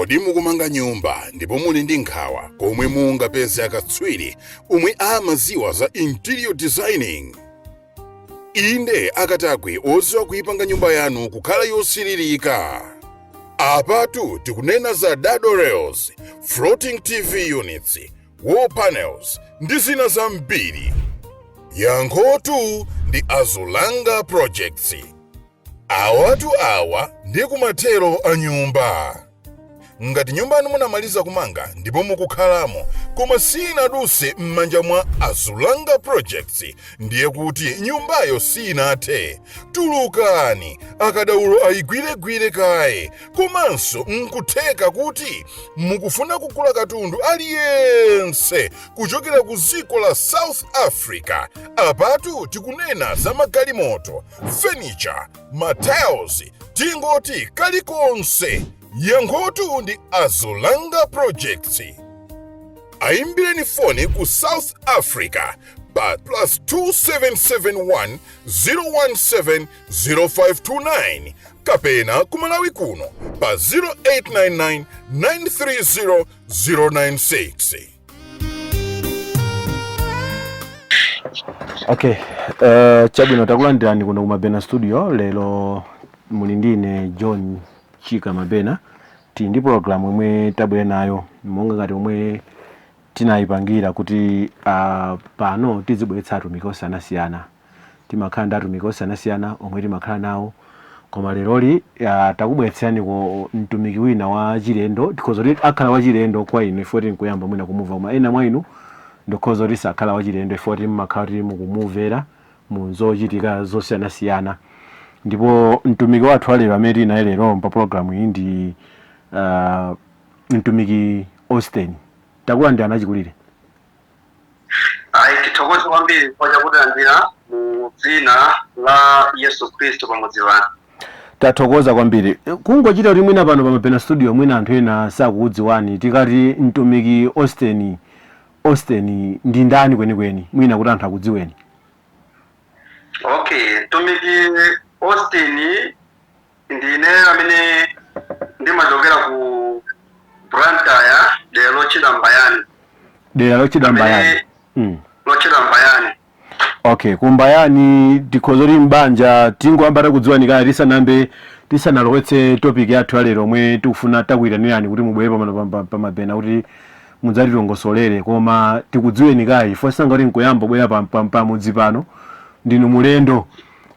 Kodi mukumanga nyumba ndipo muli ndi nkhawa komwe mungapeze akatswiri omwe amaziwa za interior designing? Inde, akatakwe oziwa kuipanga nyumba yanu kukhala yosiririka. Apatu tikunena za dado rails, floating TV units, wall panels ndi zina zambiri. Yankhotu ndi Azulanga Projects. Awatu awa ndi kumathero a nyumba. Ngati nyumba yanu munamaliza kumanga ndipo mukukhalamo, koma sinaduse m'manja mwa Azulanga Projects, ndiye kuti nyumbayo sinathe. Tulukani, akadaulo ayigwiregwire kaye. Komanso nkutheka kuti mukufuna kugula katundu aliyense kuchokera ku dziko la South Africa. Apatu tikunena za magalimoto, furniture, matiles, tingoti kalikonse. Yankhotu ndi Azulanga Projects. Ayimbireni foni ku South Africa pa +2771 017 0529 kapena ku Malawi kuno pa 0899 930 096. Okay, chabwino, takulandirani kuno ku Mabena Studio. Lero muli ndine John Chika Mabena. Tili ndi program yomwe tabwera nayo monga ngati omwe tinayipangira kuti pano tizibweretsa atumiki osiyanasiyana. Timakhala ndi atumiki osiyanasiyana omwe timakhala nawo, koma leroli takubweretserani ku mtumiki wina wa chilendo. Tikhoza kuti akhala wachilendo kwa inu ifo kuti nkuyamba mwina kumumva, koma ena mwa inu ndikhoza kuti sakhala wachilendo ifo kuti mmakhala kuti mukumumvera mu zochitika zosiyanasiyana. Ndipo mtumiki wathu walero amene tili naye lero pa program iyi ndi mtumiki Austin. Takulandirani achikulire. Ayi, tithokoze kwambiri chifukwa chakutilandira mu dzina la Yesu Khristu pamudzi pano. Tathokoza kwambiri. Kungochita kuti mwina pano pa Mabena Studio mwina anthu ena sakukudziwani, tikati mtumiki Austin, Austin ndi ndani kwenikweni, mwina kuti anthu akudziweni? Okay, mtumiki Austin ndine amene ndimachokera ku Blantyre, dera lotchedwa Mbayani. Dera lotchedwa Mbayani. Lotchedwa Mbayani. Okay, ku Mbayani. Tikhoza kuti mbanja, tingoyamba takudziwani kale tisanambe, tisanalowetse topic yathu ya lero omwe tikufuna takuyitanirani kuti mubwere pamano pa Mabena kuti mudzatilongosolere, koma tikudziweni kaye chifukwa sangati nkuyamba kubwera pamudzi pano, ndinu mulendo.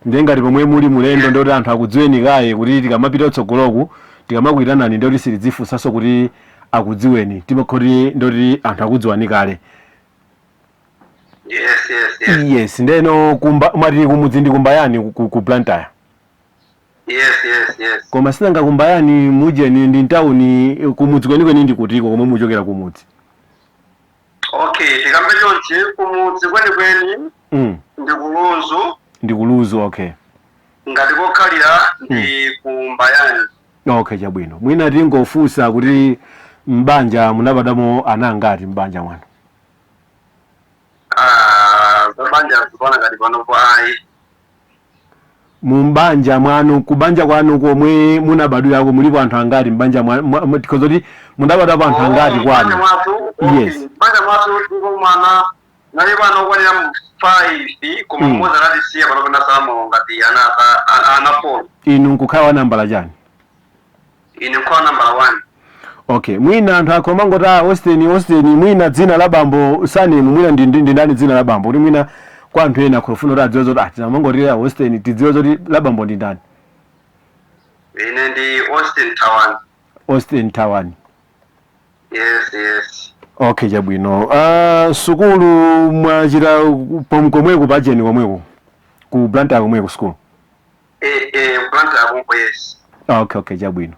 Ndiye ngati pomwe muli mulendo, ndoti anthu akudziweni kaye kuti tikamapita kutsogoloku tikamakuyitanani ndoti sitidzifunsanso kuti akudziweni, timakhoti ndoti anthu akudziwani kale. Yes. Yes, ndeno kumba mwati kumudzi ndi kumbayani ku Blantyre? Yes. Koma sinanga kumbayani mujeni ndi mtawuni, kumudzi kwenikweni ndi kutiko komwe muchokera kumudzi? Okay, tikambe chonchi, kumudzi kwenikweni ndi ku Lunzu. Ndi ku Lunzu, okay. Ngati kokhalira ndi ku Mbayani. Okay, chabwino. Mwina tingofunsa kuti mbanja munabadwamo ana angati mbanja mwanu? Ah, zabanja zipana ngati panopo ayi. Mumbanja mwanu, kubanja kwanu komwe munabadwirako, mulipo anthu angati mbanja tikhoza kuti munabadwapo anthu angati kwanu? Mbanja mwathu? Yes. Mbanja mwathu ndipo mwana nali pano okwanira mu 5, koma mmodzi anatisiya, panopo nasala moyo ngati ana 4. Inu nkukhala wa nambala chani? Ine nkukhala nambala 1. Okay, mwina anthu akhomangoti a Austin, Austin, mwina dzina la bambo surname mwina ndi ndani dzina la bambo, kuti mwina kwa anthu ena akhofuna kuti adziwe zoti tinamangoti a Austin, tidziwe zoti la bambo ndi ndani? Ine ndi Austin Tawani. Austin Tawani. Yes. Okay, chabwino. Sukulu mwachita komweko pacheni komweko ku Blantyre komweko school? Eh, Blantyre komko, yes. Okay, chabwino.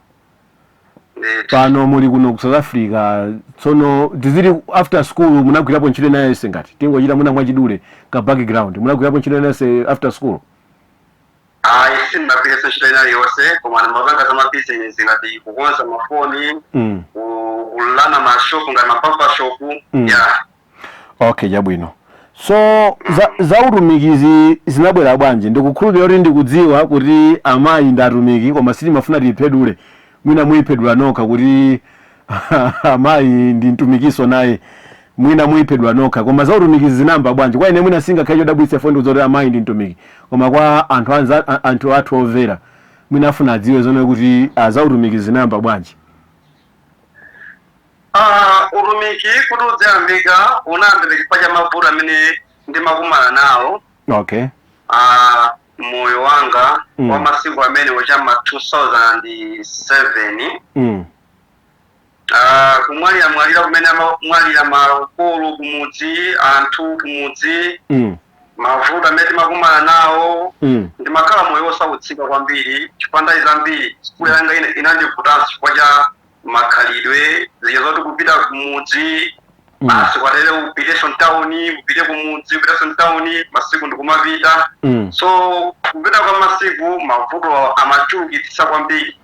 Pano muli kuno ku South Africa. Tsono tiziti after school munagwirapo ntchito ina yonse? Ngati tingochita mwina mwachidule ka background, munagwirapo ntchito ina yonse after school? Ayi, sindinagwiritse ntchito ina iliyonse, koma ndimapanga za mabizinesi ngati kukonza mafoni, kulana mashopu ngati mabarber shop. Yeah. Okay, chabwino. So za utumikizi zinabwera bwanji? Ndikukhulupirira kuti ndikudziwa kuti amayi ndi atumiki, koma sitimafuna tiyiphedule, mwina muyiphedula nokha kuti Amayi ndi mtumikiso naye, mwina muyiphedwa nokha, koma za utumiki zinamba bwanji? Kwa ine mwina singakhale chodabwitsa fo ndikuti amayi ndi mtumiki, koma kwa anthu anthu athu omvera mwina afuna adziwe zone kuti za utumiki zinamba bwanji. Utumiki kuti udzayambika, unayambika chifukwa cha mavuto amene ndimakumana nawo moyo wanga wa masiku amene wachama 2007. Kumwalira mwalira kumene amamwalira makolo kumudzi, anthu kumudzi, mavuto amene timakumana nawo, ndimakhala moyo wosautsika kwambiri chifukwa nthawi zambiri sukulu yanga inandivutanso chifukwa cha makhalidwe, zija zoti kupita kumudzi, basi kwatere upitenso mtawuni, upite kumudzi, upitenso mtawuni, masiku ndikumapita. So kupita kwa masiku mavuto amachulukitsitsa kwambiri.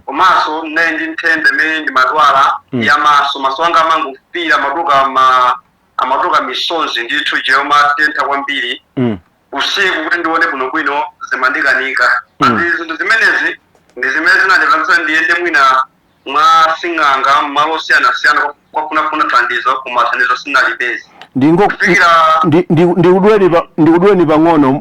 Komanso ndinali ndi nthenda imene ndimadwala ya maso. Maso anga amangofira, amatuka amatuka misonzi ndithu, jeyo matentha kwambiri. Usiku kuti ndione bwinobwino zimandikanika. Andi zinthu zimenezi ndi zimene zinandipangitsa ndiyende mwina mwa sing'anga mmalo osiyanasiyana kwafunafuna thandizo, koma thandizo sinalipezi. Kufikira Ndikuduleni pang'ono,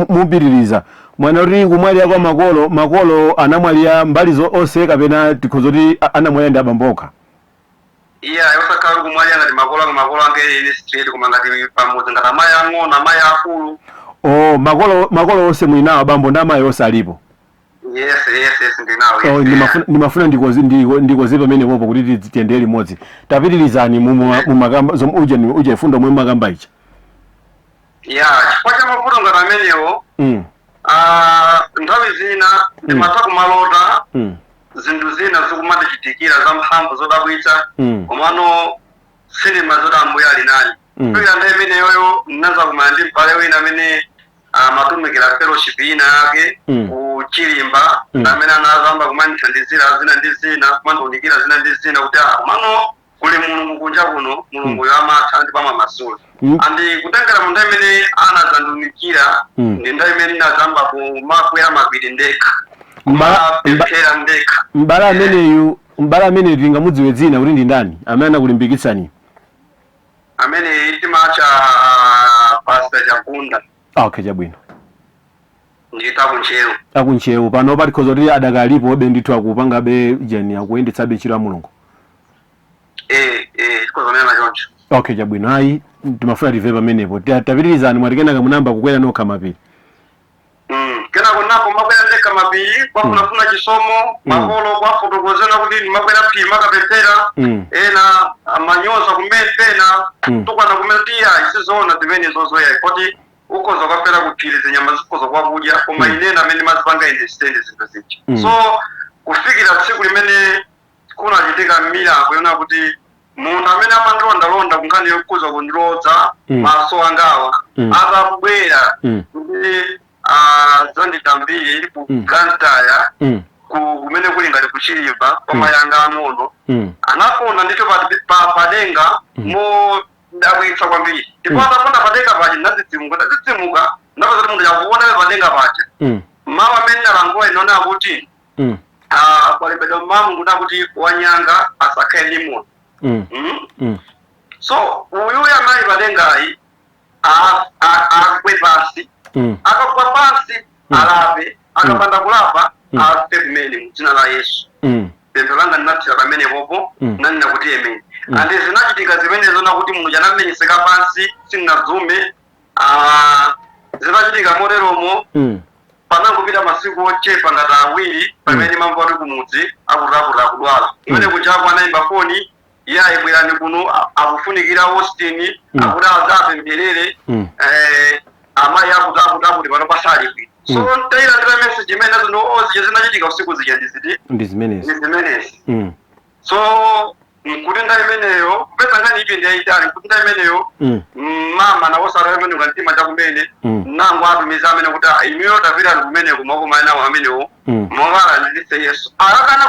mupitiriza mwana kuti kumwalira kwa makolo, makolo anamwalira mbali onse kapena tikhoza kuti anamwalira ndi abambo okha? Iya, osakhala kumwalira ngati makolo anga, makolo anga ene straight, koma ngati pamudzi, ngati amayi ang'ono, amayi akulu. Oh, makolo onse muli nawo, abambo ndi amayi onse alipo? Yes, ndinawo. Oh, ndimafuna ndikoze pamene popo kuti tiyendere limodzi. Tapitirizani mumakamba uje uje fundo mwe makamba icha. Ya, chifukwa cha mavuto ngati amenewo, nthawi zina ndimatha kumalota zinthu zina zikumandichitikira zamphamvu zodabwitsa, komano sinema zoti Ambuye ali nani. Kufikira nthawi imeneyoyo ndinazakumana ndi m'bale wina amene amatumikira fellowship ina yake ku Chilimba, amene anazamba kumandithandizira zina ndi zina, kumandiunikira zina ndi zina kuti komano kuli Mulungu kunja kuno, Mulunguyo amatha ndipo amamasula. Andi kutengera mu nthawi imene anazandiunikira, ndi nthawi imene ndinazamba kumakwera mapiri ndekha, kumapemphera ndekha. M'bale ameneyu tingamudziwe dzina kuti ndi ndani amene anakulimbikitsani? Amene timacha Pastor Chakunda. Okay, chabwino. Ndita kuNtcheu. AkuNtcheu. Pano patikhoza kuti adakalipo be ndithu, akupangabe jeni, akuyendetsabe ntchito ya Mulungu? Eh, tikozonena choncho. Okay, chabwino. Ayi, timafuna timve pamenepo. Tapitirizani. Mwati kenaka munamba kukwera nokha mapiri. Kenako napo makwera ndekha mapiri kwafunafuna chisomo. Makolo kwafotokozera kuti ndimakwera phiri makapemphera, ena amanyoza kumene, pena tukwana kumene, tiya isizoona zimene zozoya kuti ukhoza kwapera kuphiri, zinyama zikhoza kwakudya, koma inena amene ndimazipanga understand zinthu zija. So kufikira tsiku limene kunachitika miracle yona kuti munthu amene amandilondalonda kunkhani yokhuza kundilodza maso angawa, atabwera kuti adzanditambire ku Blantyre, kumene kuli ngati kuChilimba kwa mayanga ang'ono, anaponda ndithu padenga modabwitsa kwambiri. Ndipo ataponda padenga paja, ndadzidzimuka, ndadzidzimuka ndapeza kuti munthu yakuona padenga paja. Mawu amene nalankhula inaona kuti kwalembedwa mmawu kuti akuti wanyanga asakhale ndi moyo. So uyuyu amayi padengayi agwe pansi. Akagwa pansi alape, akapanda kulapa afe kumene mu dzina la Yesu. Pemphero langa ndinathira pamenepopo. Nanena kuti amen. Andi zinachitika zimenezo nakuti munthu chanamenyeseka pansi, sinnadzume. Zinachitika moteromo. Panangopita masiku ochepa ngati 2 pamene mamva kuti kumudzi akuti akuti akudwala. Kumene kuchako anayimba foni, iye ayibwerani kuno, akufunikira Austin, akuti adzapempherere amayi akuti akuti akuti pano pasali bwino. So ntayilandira message imene nazo no zija zinachitika usiku zija ndiziti? Ndi zimenezi. Ndi zimenezi. So nkuti nthawi imeneyo kupeza nkhani ipi ndi yayitali, nkuti nthawi imeneyo mama nawo sara mtima chakumene. Nango atumiza amene kuti inuyo tapitani kumene kumakomana nawo amenewo, mokalandiritse Yesu. Akakana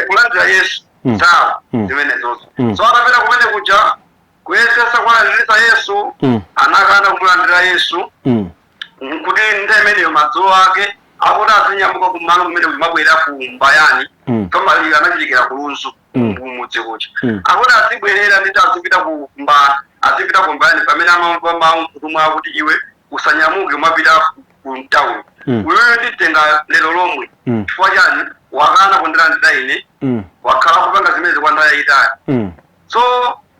kulandira Yesu zawo zimenezozo. So atapita kumene kuja kuyesesa kulandiritsa Yesu, anakana kumulandira Yesu. Nkuti nthawi imeneyo madzulo ake Akuti azinyamuka kumalo kumene kumabwera ku Mbayani, kamaliro anachitikira ku Lunzu, kumudzi kuja. Akuti azibwerera nditi azipita ku mba azipita ku Mbayani, pamene amamva mawu mkutumwa akuti, "Iwe usanyamuke umapita ku mtawuni. Uyuyu nditenga lero lomwe." Chifukwa chani? Wakana kundilandira ine. Wakhala kupanga zimene kwa nthawi yayitali. So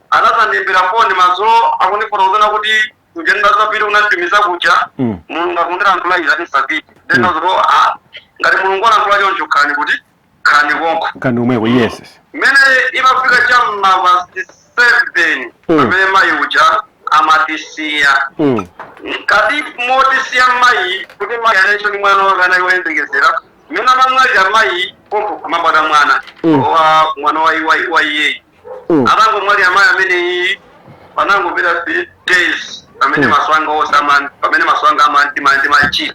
anazandimbira foni madzulo, akundifotokozera kuti kuja ndazapita unanditumiza kuja, Mulungu akundilankhula izi ati nsapite. Ndinazoti a ngati Mulungu alankhula choncho, khani kuti khani konko. Kandi umweko, yes. Mmene imafika cha mma 7, pamene mayi uja amatisiya. Mkati motisiya mayi, kuti mayi alenso ni mwana wake anali woyembekezera, mmene amamwalira mayi, pompo kumabata mwana wa mwana wa iyeyi. Atangomwalira mayi ameneyi, panangopita 3 days pamene maso anga onse pamene maso anga amachira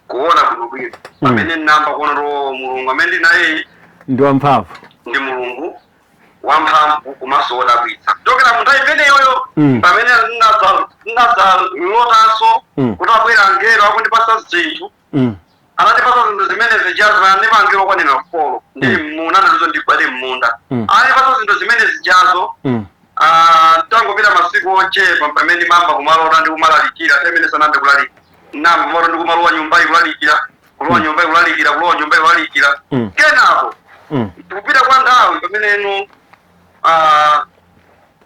kuona bwinobwino, pamene namba kuona to Mulungu amene ndinayeyi ndi wamphamvu. Ndi Mulungu wamphamvu komanso wodabwitsa. Kuchokera mu nthawi imeneyoyo, pamene ndinadzalotanso kuti abwera angelo akundipasa zinthu. Anatipasa zinthu zimene zijazo andipa angelo okwanira 4 ndili mmunda, anatizo ndigwade mmunda. Anatipasa zinthu zimene zijazo. Tangopita masiku ochepa, pamene mamba kumalota ndi kumalalikira. Pamene sanambe kulalikira, namba kumalo ndi kumalowa nyumbayi kulalikira, kulowa nyumbayi kulalikira, kulowa nyumbayi kulalikira. Kenako kupita kwa nthawi, pameneno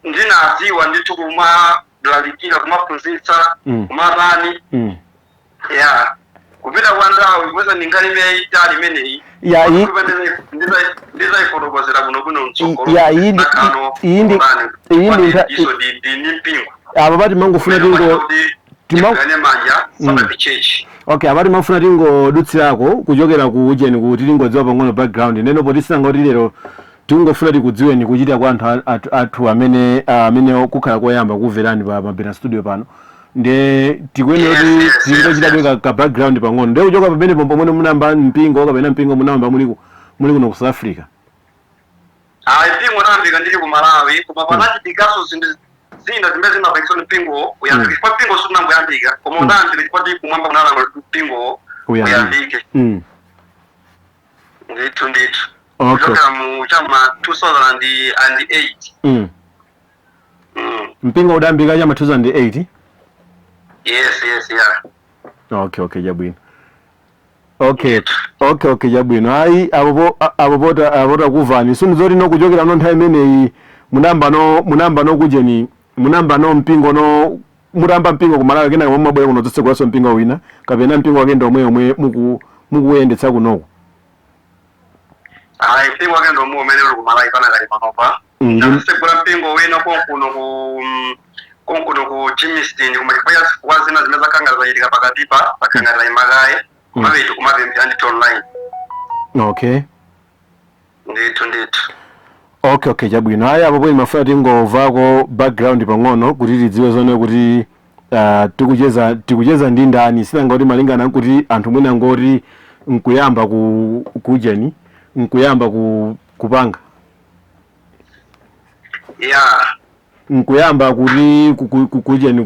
ndinadziwa ndithu kumalalikira, kumaphunzitsa, kumatani. Ya, kupita kwa nthawi kupeza ndinkhani imene itali imeneyi. Ya, Ndizayifotokozera bwinobwino mtsogolo. Ya, iyi iso ndi mpingo. Apa pati mangofuna tingo Tigane manja Sabbath Church. Okay, apati mafuna tingodutsirako kuchokera ku ujeni kuti tingodziwa pang'ono background neno poti sinangoti lero tingofuna tikudziweni kuchita kwa anthu athu amene kukhala koyamba kumverani pa Mabena Studio pano, nde tikuyenera kuti tingochitabe ka background pang'ono. Nde kuchoka pamenepo pomwe munamba mpingo kapena mpingo munayamba muli kuno ku South Africa? Ayi, mpingo unayambika ndili ku Malawi, koma panachitikanso zinthu zina zimene zimapangitsa kuti mpingo uyambike, chifukwa mpingo sunangoyambika, koma unayambika chifukwa ti kumwamba kunalamula kuti mpingo Uyambike. uyambike. Ndithu ndithu. Kuchokera mu chama 2008. Mpingo udayambika chama 2008? Yes, yeah. Okay, chabwino. Okay, chabwino. Ayi, apo pota apo takuvani sinizoti no kuchokera no nthawi imeneyi munamba no kujeni munamba no mpingo no mutamba mpingo kumalawi, kenaka momwe mabwera kuno dzotsegulanso mpingo wina, kapena mpingo wake ndi omwe omwe mukuyendetsa kunoku? Ayi, mpingo wake ndomwe umene uli kumalawi panakali panopa. Ndasegula mpingo wina konkuno ku Germiston, koma chifukwa cha zifukwa zina zimene zakhanga zachitika pakatipa, zakhanga zayimakaye, kumapeto kumapemphera ndithu online. Ndithu ndithu. Okay, chabwino. Ayi, apo bwino, mafuna tingomvako background pang'ono kuti tidziwe zone kuti tikucheza ndi ndani. Sinanga kuti malingana nkuti anthu mwina ngoti nkuyamba ku kujeni nkuyamba ku kupanga nkuyamba kuti kujeni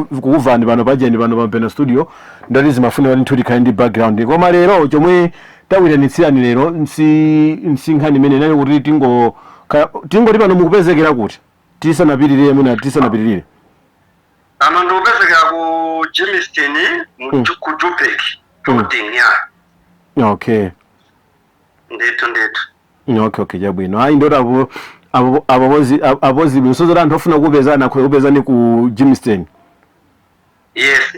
kukuvani pano pajeni pano pa Mabena Studio, ndati zimafuna kuti nthu tikhale ndi background. Koma lero chomwe takuyitanitsirani lero nsi nkhani imene inali kuti tingoti pano mukupezekera kuti, tisanapitirire, mwina tisanapitirire? Ano ndikupezekera ku Germiston, ku Joburg, Gauteng, ya. Ndithu ndithu. Okay, chabwino. Ayi, ndoti apo zibwino sozoti anthu ofuna kupezana akhoza kupezani ku Germiston. Yes.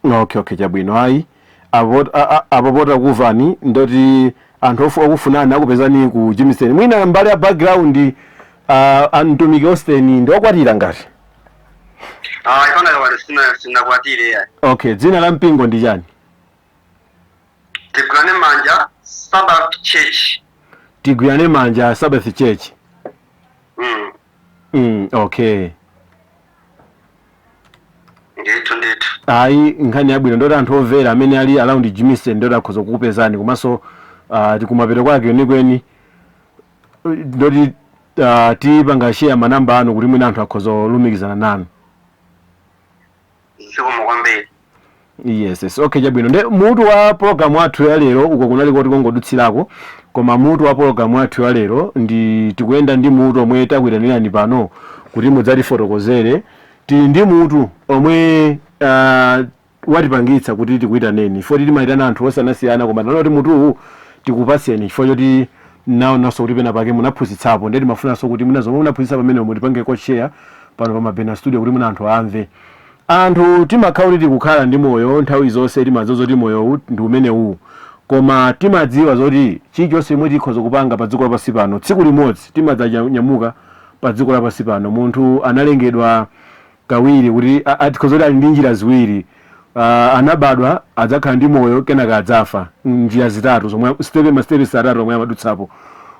Okay, chabwino. Ayi, apo potakuvani, ndoti anthu okufunani akupezani ku Germiston. Mwina mbali ya background, mtumiki Austin ndi okwatira ngati? Ah, ipana kawale sina sinakwatire ya. Okay, dzina la mpingo ndi chani? Tigwirane Manja Sabbath Church. Tigwirane Manja Sabbath Church. Okay. Ndithu ndithu. Ayi, nkhani yabwino. Ndoti anthu omvera amene ali around Germiston ndoti akhoza kukupezani, komanso tikumapeto kwake kwenikweni ndoti tipanga share manamba anu kuti mwina anthu akhoza kulumikizana nanu. Zikomo kwambiri. Yes, okay, chabwino. Nde mutu wa program athu ya lero, uko kunali kuti kongodutsirako, koma mutu wa program athu ya lero ndi tikuyenda ndi mutu omwe takuyitanirani pano kuti mudzatifotokozere. Tili ndi mutu omwe watipangitsa kuti tikuyitaneni, chifukwa timayitana anthu osiyanasiyana, koma tinaona kuti mutuwu tikupatseni chifukwa choti naonanso kuti pena pake munaphunzitsapo. Ndiye timafunanso kuti muna zomwe munaphunzitsa pamene mutipange ko-share pano pa Mabena Studio kuti muna anthu amve. Anthu timakhala kuti tikukhala ndi moyo nthawi zonse, timadziwa zoti moyowu ndi umenewu, koma timadziwa zoti chilichonse chomwe tikhoza kupanga pa dziko lapansi pano, tsiku limodzi timadzanyamuka pa dziko lapansi pano. Munthu analengedwa kawiri, kuti atikhoza kuti ali ndi njira ziwiri. Anabadwa, adzakhala ndi moyo, kenaka adzafa. Njira zitatu zomwe step, ma steps atatu omwe amadutsapo.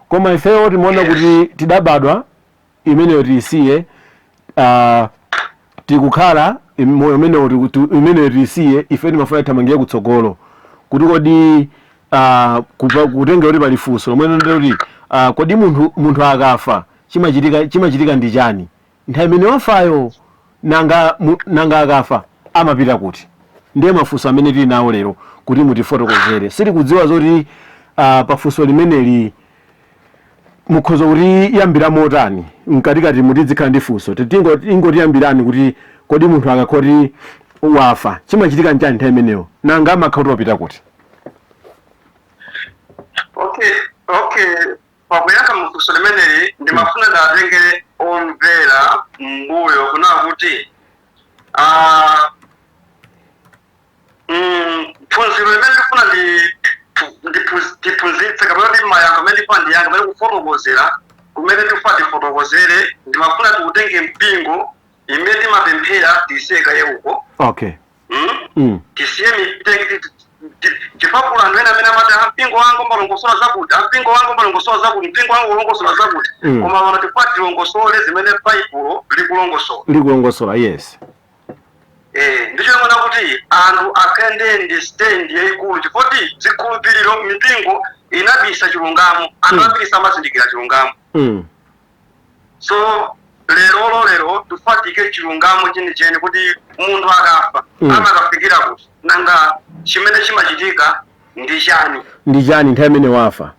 Koma ifeyo timaona kuti tidabadwa, imeneyo tiyisiye, tikukhala moyo umenewo, imeneyo tiyisiye. Ife timafuna tithamangire kutsogolo kuti kodi kutengera kuti pali funso lomwe ndoti kodi munthu akafa chimachitika ndi chani nthawi imene wafayo? Nanga akafa amapita kuti? Ndiye mafunso amene tili nawo lero kuti mutifotokozere. Sitikudziwa zoti pafunso limeneli mukhoza kuti yambira motani mkatikati, mutizikhala ndi funso. Ingotiyambirani kuti kodi munthu akakhoti wafa chimachitika nchani nthawi imeneyo? Nanga amakhala kuti wapita kuti? Okay, pakuyankha mufunso limeneli, ndimafuna ndatengere omvera mbuyo kunena kuti phunziro limene ndifuna ndiphunzitse kapena kuti mayankho amene ndifuna ndiyankhe, amene kufotokozera kumene tifuna tifotokozere, ndimafuna tiutenge mpingo imene timapemphera, tiyisiye uko. Tisiye mitenge chifukwa anthu ena amene amati, "Ah, mpingo wangu umalongosola zakuti, ah, mpingo wangu umalongosola zakuti, mpingo wangu ulongosola zakuti." Koma pano tifuna tilongosole zimene Baibulo likulongosola. Likulongosola, yes. Eh, ndicho imona kuti anthu akhale ndi stand yayikulu, chifukwa zikhulupiriro, mipingo inabisa chilungamo. Anthu ambiri samazindikira chilungamo. So lerolo, lero tifatike chilungamo chenicheni kuti munthu akafa amakafikira kuti? Nanga chimene chimachitika ndi chani? Ndi chani nthawi imene wafa?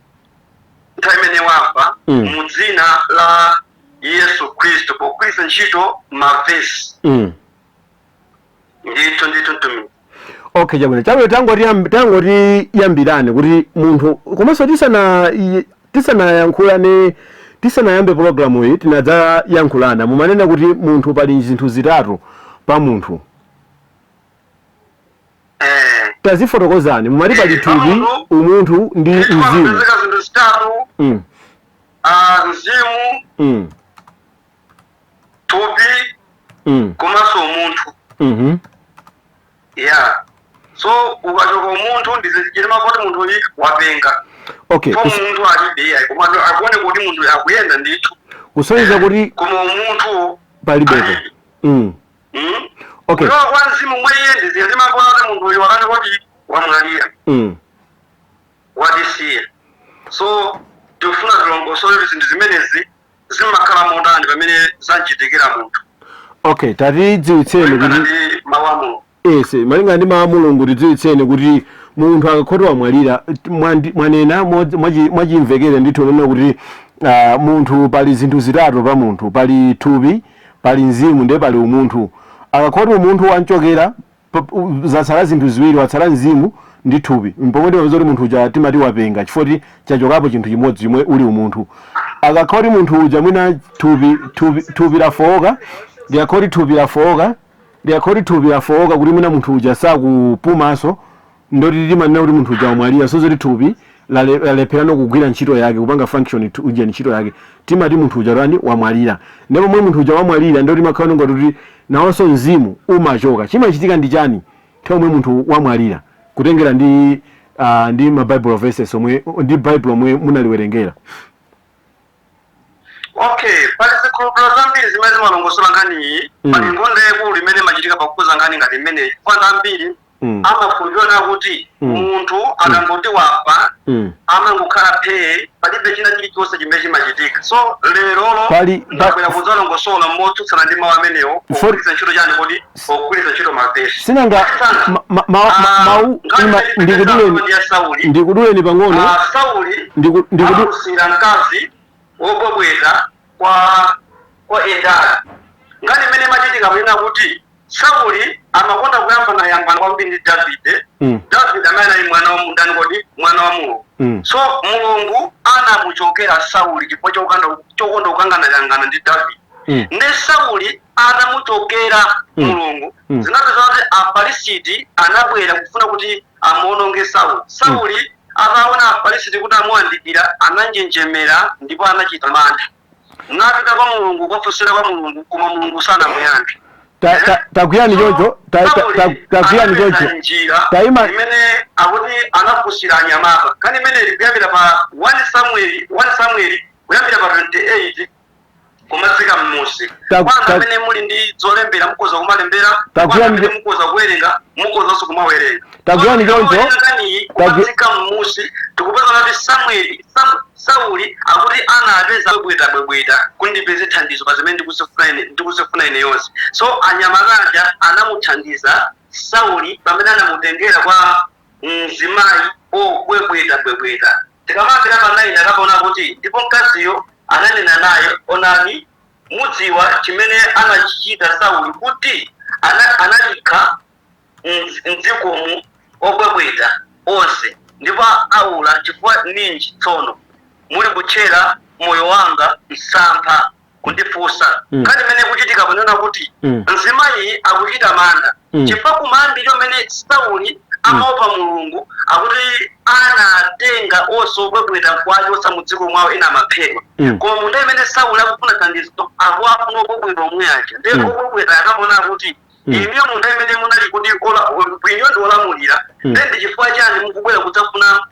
Nthawi imene wafa. Mu dzina la Yesu Khristu, pogwiritsa ntchito mavesi. Ndithu, ndithu, mtumiki. Okay, chabwino, chabwino. Tangotiyambirani kuti munthu, komanso tisanayankhulane, tisanayambe pologalamu iyi, tinadzayankhulana, mumanena kuti munthu pali zinthu zitatu pa munthu. Tazifotokozani. Mumati pali thupi, Pamunthu, umunthu ndi mzimu. Pamapezeka zinthu zitatu. Mzimu, thupi, komanso umunthu. Yeah, so ukachoka umunthu, ndizichilima kuti munthu uyu wapenga. So munthu alibe iyayi, koma akuone kuti munthu akuyenda ndithu. Kusonyeza kuti Koma umunthu palibepo. alibe. Okay. Kuchoka kwa mzimu mwa iye, ndizichilima kuti munthu uyu wakani kuti wamwalira, watisiya. So tikufuna tilongosole kuti zinthu zimenezi zimakhala motani pamene zanchitikira munthu. Okay, tatidziwitseni Kulingana kuti ndi mawu a Mulungu. Ese, malingana ndi mawu a Mulungu, tidziwitseni kuti munthu akakhoti wamwalira, mwanena mwachimvekere ndithu nena kuti munthu pali zinthu zitatu pa munthu: pali thupi, pali mzimu, ndiye pali umunthu. Akakhoti umunthu wanchokera, zatsala zinthu ziwiri, watsala mzimu ndi thupi. Mpomwe timapeza kuti munthu uja timati wapenga, chifukwa chachokapo chinthu chimodzi chomwe uli umunthu. Akakhoti munthu uja mwina thupi lafowoka, likakhoti thupi lafowoka, likakhoti thupi lafowoka kuti mwina munthu uja sakupumaso, ndoti timanena kuti munthu uja wamwalira. So zoti thupi lalepherano kugwira ntchito yake, kupanga function uja ntchito yake, timati munthu uja tani? Wamwalira. Ndipo momwe munthu uja wamwalira, ndoti makhala ngati kuti nawonso mzimu umachoka. Chimachitika ndi chani nthawi omwe munthu wamwalira, kutengera ndi ma Bible verses omwe ndi Bible omwe munaliwerengera? Okay, pali zikhulupiriro zambiri zimene zimalongosola nkhani iyi. Pali nkhondo yaikulu imene imachitika pakukuza nkhani ngati imeneyi, chifukwa ambiri Amakhulupirira kuti munthu akangoti wafa, amangokhala phee, palibe china chilichonse chimene chimachitika. So lerolo ndabwera kudzalongosola motsutsana ndi mawu amenewo pogwiritsa ntchito chani kodi? Pogwiritsa ntchito mavesi. Sinanga mawu ndikuduleni, ya Sauli. Ndikuduleni pang'ono. Sauli akusira mkazi wobwebweta kwa Endara. Ngati imene imachitika kunena kuti Sauli amakonda kuyambana yambana kwambiri ndi Davide. Davide amene anali mwana wa ndani kodi? Mwana wa Mulungu. So Mulungu anamuchokera Sauli chifukwa chokonda kukanganakangana ndi Davide. Ndi Sauli atamuchokera Mulungu, zinapeza kuti Afilisiti anabwera kufuna kuti amuononge Sauli. Sauli ataona Afilisiti kuti amuwandikira, ananjenjemera ndipo anachita mantha, napita kwa Mulungu kwafunsira kwa Mulungu, koma Mulungu sanamuyankhe. Takuyani choncho, takuyani choncho. Njira Taima- imene akuti anafunsira anyamata, kani imene kuyambira pa 1 Samuel, 1 Samuel kuyambira pa 28 kumatsika mmusi. Kwanu amene muli ndi zolembera mukhoza kumalembera. Takuyani. Kwanu amene mukhoza kuwerenga, mukhozanso kumawerenga. Takuyani choncho. Kaniyi kumatsika mmusi, tikupeza kuti Samueli, Sauli akuti anapeza bwebweta bwebweta kuti ndipeze thandizo pa zimene ndikuzifuna ine yonse. So anyamataja anamuthandiza Sauli pamene anamutengera kwa mzimayi obwebweta bwebweta. Tikamapita pa 9, akaona kuti ndipo mkaziyo ananena naye, "Onani, mudziwa chimene anachichita Sauli, kuti analikha mdzikomu obwebweta onse ndipo aula. Chifukwa ninji tsono muli kutchera moyo wanga msampha kundifunsa?" Kani imene kuchitika kunena kuti mzimayi akuchita mantha chifukwa kumayambiriro mene Sauli amaopa Mulungu, akuti anatenga onse obwebweta nkuwachotsa mu dziko mwawo, ena amaphedwa. Koma munthu imene Sauli akufuna thandizo, akuafuna obwebweta omwe aja. Ndiye obwebweta akaona kuti iniyo munthu imene munali kuti iniyo ndi olamulira, then ndi chifukwa chani mukubwera kudzafuna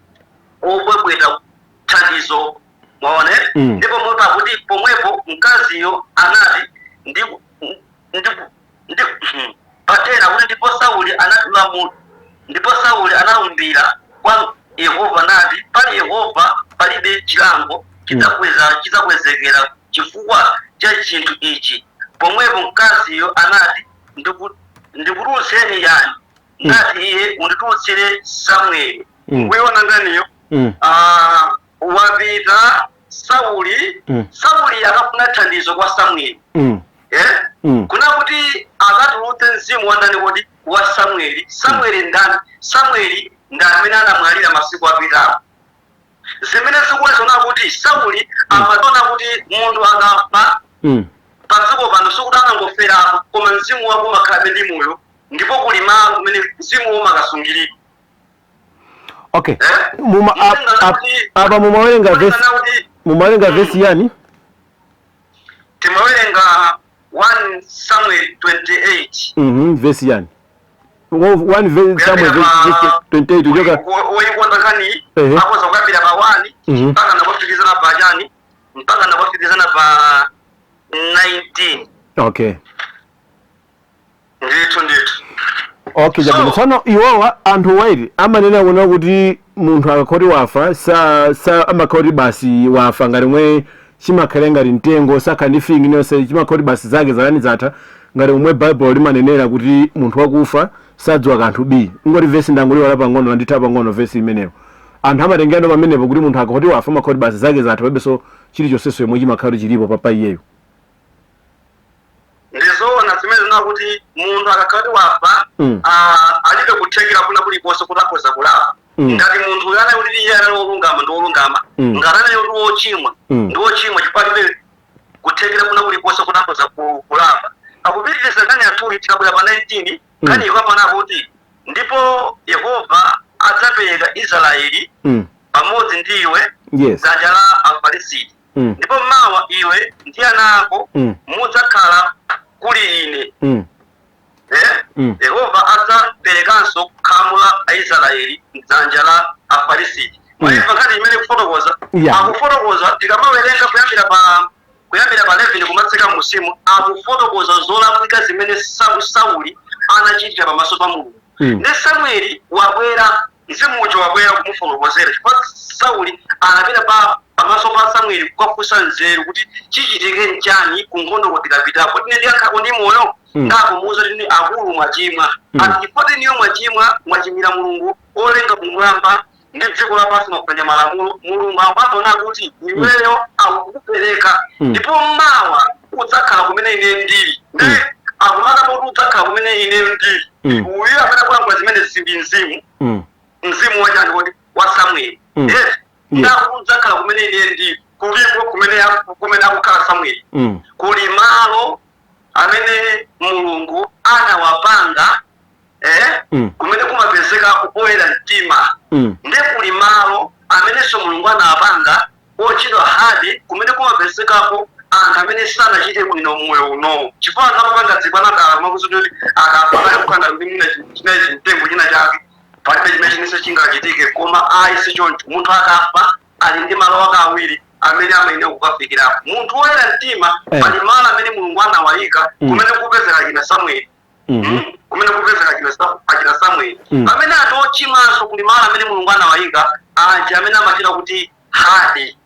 obwebweta thandizo? Mwaone? Ndipo mupa kuti pomwepo mkaziyo anati ndi patena kuti ndipo Sauli anatula mu ndipo Sauli analumbira kwa Yehova nati, "Pali Yehova, palibe chilango chidzakwezekera chifukwa cha chinthu ichi." Pomwepo mkaziyo anati, "Ndikutulutseni yani?" Nati iye, "Unditulutsire Samueli." Kuiona nganiyo? Ah, wapita Sauli. Sauli akafuna thandizo kwa Samueli. Eh? Kuna kuti akatulutse mzimu wa ndani kodi? Wa Samueli. Samueli ndani? Samueli ndi amene anamwalira masiku apitawo, zimene zikuonesa kuti Sauli amaona kuti munthu akafa padziko pano, sikuti anangoferapo, koma mzimu wake umakhalabe ndi moyo ndipo kuli malo kumene mzimu umakasungirika. Okay. Eh? Muma apa mumawerenga verse Kuti mumawerenga verse yani? Timawerenga 1 Samuel 28. Verse yani? One verse, Samuel verse 28 kuchoka Woyikonda nkhani akoza kuyambira pa 1 mpaka nakufikizana pa chani, mpaka nakufikizana pa 19. Okay. Ndithu ndithu. Okay, chabwino. Tsono iwowa anthu waiti amanena kuona kuti munthu akakhoti wafa, sa amakhoti basi wafa, ngati mwe chimakhale ngati mtengo, sakhala ndi feeling iliyonse, chimakhoti basi zake zakani zatha, ngati momwe Baibulo limanenera kuti munthu wakufa sadziwa kanthu bi. Ngoti vesi ndanguliwala pang'ono, landitha pang'ono vesi imeneyo. Anthu amatengera pamenepo kuti munthu akakhoti wafa, amakhoti basi zake zatha, palibenso chilichonsenso yomwe chimakhala kuti chilipo papa iyeyo. Ndizoona zimene zina kuti munthu akakhala kuti wafa, alibe kuthekera kuna kulikonse kuti akhoza kulapa. Ngati munthu uyu anali kuti iye anali wolungama, ndi wolungama. Ngati anali kuti wochimwa, ndi wochimwa, chifukwa alibe kuthekera kuna kulikonse kuti akhoza kulapa. Akupitiriza nkhani yathuyi, tikabwera pa 19, nkhani ikapana kuti ndipo Yehova adzapereka Israeli pamodzi ndi iwe dzanja la Afilisiti, ndipo mawa iwe ndi ana ako mudzakhala kuli ine. Eh? Yehova adzaperekanso khamu la Aisraeli mdzanja la Afilisiti. Mwaimva nkhani imene kufotokoza? Yeah. Akufotokoza, tikamawerenga kuyambira pa 11 kumatsika musimu, akufotokoza zolakwika zimene Sauli anachitira pamaso pa Mulungu. Ndi Samueli wabwera, mzimu uja wabwera kumufotokozera, chifukwa Sauli anapita pamaso pa Samueli kukafunsa nzeru kuti chichitike nchani ku nkhondo kutikapitako, tine ndikakhalako ndi moyo. Ngakumuwuza kuti akulu mwachimwa, ati chifukwa tiniyo mwachimwa, mwachimwira Mulungu olenga kumwamba ndi dziko lapansi, mwaphwanya malamulo. Mulungu akwaona kuti iweyo akukupereka, ndipo mawa udzakhala kumene ine ndili. Ndi akumaka poti udzakhala kumene ine ndili. Uyu amene akulankhula zimene zindi mzimu, mzimu wachani kodi? Wa Samueli. Yes. Ndakuti udzakhala kumene ine ndili, kulipo kumene akukhala Samueli, kuli malo amene Mulungu anawapanga, kumene kumapezeka oyera mtima. Ndi kuli malo amenenso Mulungu anawapanga ochedwa Hade, kumene kumapezekapo anthu amene sanachite bwino moyo unowo, chifukwa anthu amapanga dzikwanadala kumakuti kuti akafa kale kukhala ndi mwina chinayi chimtengo china chake, palibe chimene chinense chingachitike. Koma ayi, sichoncho. Munthu akafa ali ndi malo ake awiri amene amayenera kukafikirapo. Munthu woyera mtima, pali malo amene Mulungu anawayika kumene kupezeka china Samueli. Kumene kupezeka achina Samueli. Pamene anthu ochimwanso, kuli malo amene Mulungu anawayika aja amene amachita kuti Hade.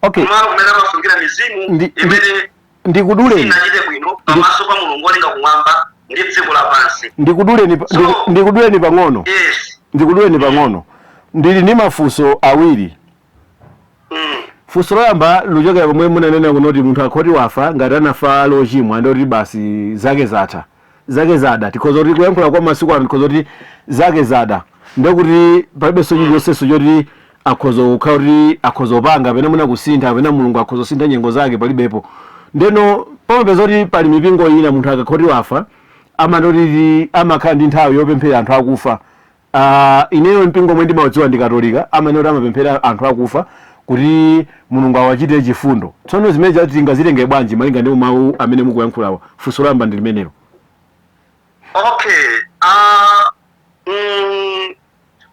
Kumalo kumene amasungira mizimu imene Ndikuduleni. inachite bwino pamaso pa Mulungu olenga kumwamba ndi dziko lapansi. Ndikuduleni ndikuduleni pang'ono. Yes. Ndikuduleni pang'ono, ndili ndi mafunso awiri. Funso loyamba luchokera pomwe munanena kunoti munthu akhoti wafa, ngati anafa lochimwa, ndoti basi zake zatha, zake zada. Tikhoza kuti kuyankhula kwa masiku ano, tikhoza kuti zake zada, ndekuti palibenso chilichonsenso choti akhoza kukhala kuti akhoza kupanga kapena mwina kusintha, kapena Mulungu akhoza kusintha nyengo zake, palibepo. Ndeno pamapeza kuti pali mipingo ina, munthu akakhoti wafa amandoti amakhala ndi nthawi yopemphera anthu akufa. Ineyo mpingo omwe ndimaudziwa ndi Katolika, amene kuti amapemphera anthu akufa kuti Mulungu awachitire chifundo. Tsono zimene chati tingazitenge bwanji malinga ndi mawu amene mukuyankhulawa? Funso loyamba ndi limenelo. Okay,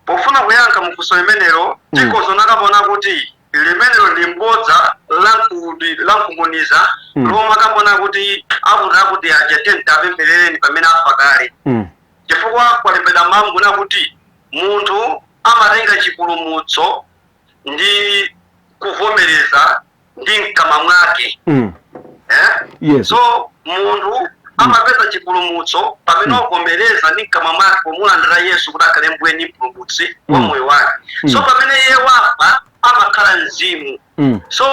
pofuna kuyankha mufunso limenelo, tikhoza nakapona kuti limenelo ndi mbodza lankunguniza, lomwe akapona kuti akuti akuti aja tente apempherereni pamene afa kale, chifukwa kwalembedwa mawu kuti munthu amatenga chipulumutso ndi kuvomereza ndi mkamwa mwake. Eh? Yes. So munthu amapeza chipulumutso pamene wavomereza ndi mkamwa mwake pomulandira Yesu kuti akhale mbuye ndi mpulumutsi wa moyo wake. So pamene iye wafa amakhala mzimu. So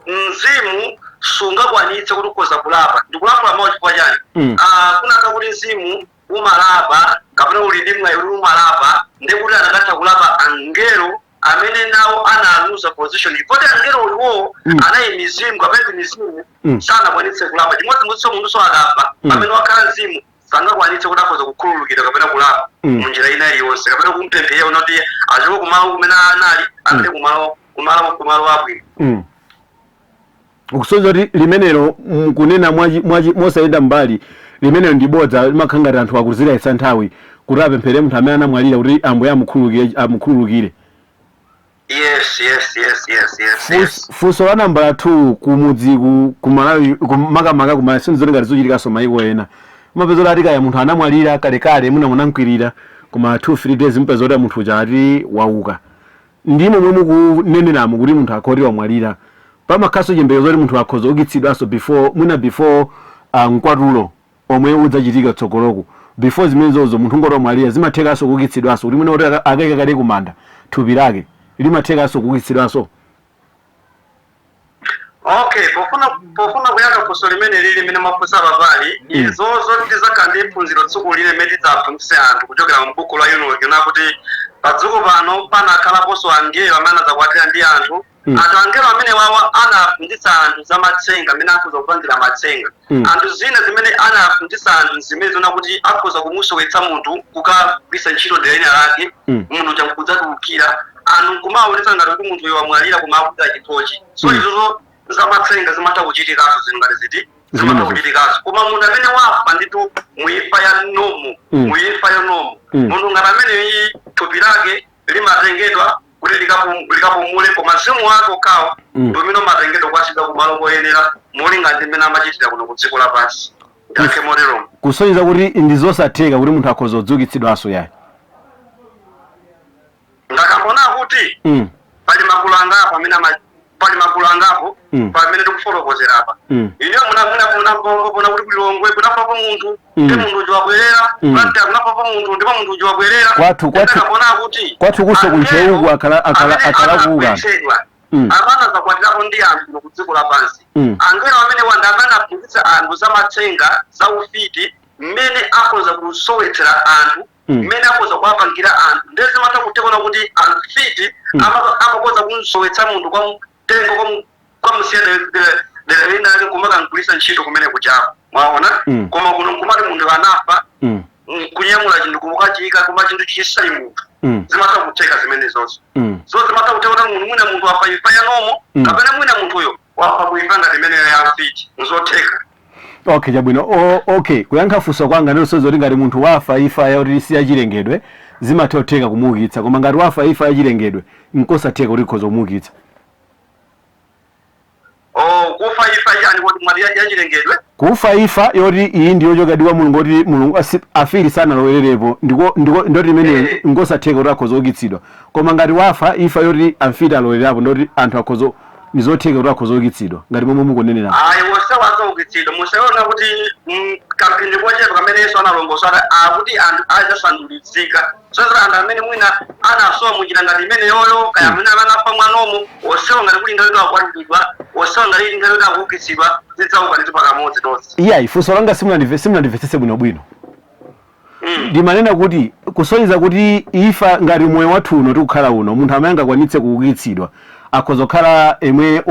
mzimu sungakwanitse kuti ukhoza kulapa. Ndikulankhula mawu chifukwa chani? Ah, kunaka kuti mzimu umalapa kapena uli ndi mwayi kuti umalapa, ndekuti anakatha kulapa angelo amene nawo analuza position, chifukwa angelo iwowo anayi mizimu kapena ndi mizimu, sanakwanitse kulapa. Chimodzimodzinso munthu akafa, pamene wakhala mzimu sangakwanitse kuti akhoza kukhululukira kapena kulapa munjira ina iliyonse, kapena kumpemphera kuti achoke kumalo kumene anali apite kumalo abwino. Ukusonyeza kuti limenelo, kunena mosayenda mbali, limenelo ndi bodza, limakhala ngati anthu akuzirayitsa nthawi kuti apemphere munthu amene anamwalira kuti Ambuye amukhululukire, amukhululukire. Yes. Funso la nambala 2: kumudzi ku Malawi, makamaka ku Malawi, sindizoona ngati zochitikanso mayiko ena, mumapeza kuti ati kaya munthu anamwalira kalekale, muna munamkwirira, koma 2 3 days mupeza kuti munthu uja ati wauka. Ndimo momwe mukuneneramo kuti munthu akhoti wamwalira, pamakhalanso chiyembekezo kuti munthu akhoza kuukitsidwanso before, mwina before mkwatulo omwe udzachitika tsogoloku, before zimenezozo, munthu ngoti wamwalira zimathekanso kuukitsidwanso, kuti mwina kuti akayika kale kumanda, thupi lake limathekanso kuukitsidwanso? Okay, pofuna kuyankha funso limene lili limene mwafunsa papali, izozo tizakhala ndi phunziro tsiku lile limene tidzaphunzitse anthu kuchokera mu buku la Enoki, nakuti padziko pano panakhalaponso angelo amene anadzakwatira ndi anthu. Anthu angelo amene wawa anaphunzitsa anthu za matsenga, amene akhoza kupangira matsenga. Anthu zina zimene anaphunzitsa anthu zimene zona kuti akhoza kumusowetsa munthu kukagwiritsa ntchito dera lina lake, munthu uja nkudzatulukira, anthu nkumaonetsa ngati kuti munthu uyo wamwalira koma akuda chitochi. So izozo zamatsenga zimatha kuchitikanso, zinthu ngati ziti zimatha Zimenezo. kuchitikanso. Koma munthu amene wafa nditu muimfa ya normal, muimfa ya normal, munthu ngati amene thupi lake limatengedwa kuti likapumule, koma mzimu wake okhawo ndi umene umatengedwa kukasidwa kumalo koyenera, molinga ndi mmene amachitira kuno ku dziko lapansi. Ndake motero. Kusonyeza kuti ndi zosatheka kuti munthu akhoza kudzukitsidwanso yayi. Ndakambona kuti pali magulu angapo amene pali magulu angapo pamene tikufotokozera apa. Ine munapona kuti kulilongwe kunafapo munthu, ndi munthu uja wabwerera, Blantyre kunafapo munthu, ndipo munthu uja wabwerera. Ndakambona kuti Kwathu kuso angelo kuncheuku amene akhala kuuka. anagwetsedwa, amene azakwatirako ndi anthu ku dziko lapansi, angelo amene wanda amene aphunzitsa anthu za matsenga, za ufiti, mmene akhoza kusowetsera anthu, mmene akhoza kuwapangira anthu. Ndiye zimatha kutekona kuti amfiti amakhoza kumsowetsa munthu kwa mtengo, kwamusiya dera lina ake, kumakamgwiritsa ntchito kumene kuchako, mwaona? Koma kuno nkumati munthu anafa, kunyamula chinthu kumukachiyika, koma chinthu chisali munthu. Zimatha kutheka zimene zonse. So zimatha kutheka kuti munthu, mwina munthu wafa imfa ya normal, kapena mwina munthuyo wafa kuimfa ngati imeneyo ya mfiti, nzotheka. Okay, chabwino. Okay, kuyankha funso kwanga ndilosonyeza kuti ngati munthu wafa imfa yoti si yachilengedwe, zimatha kutheka kumuukitsa, koma ngati wafa imfa yachilengedwe, nkosatheka kuti ikhoza kumuukitsa. Oh, kufa imfa yani kuti mwati yachilengedwe? Kufa imfa yoti iyi ndi yochokadi kwa Mulungu, kuti Mulungu afiri sanalowererepo, ndiko ndoti imene nkosatheka kuti akhoza kuukitsidwa. Koma ngati wafa imfa yoti amfiti alowererapo, ndoti anthu akhoza, ndizotheka kuti akhoza kuukitsidwa ngati momwe mukunenera. Ayi, wonse wazaukitsidwa. Musaona kuti kamphindi kochepa kamene Yesu analongosola akuti anthu adzasandulitsika. Sozera anthu amene mwina anasowa munjira ngati imene yoyo, kaya mwina amene anafa mwa normal, onsewo ngati kuli nthawi akwatulidwa, onsewo ngati nthawi akuukitsidwa, zidzauka ndithu pakamodzi tonse. Iyayi, funso langa simunandimvetsetse bwinobwino. Ndimanena kuti kusonyeza kuti imfa ngati moyo wathu uno tikukhala uno, munthu amene angakwanitse kuukitsidwa akhoza kukhala emwe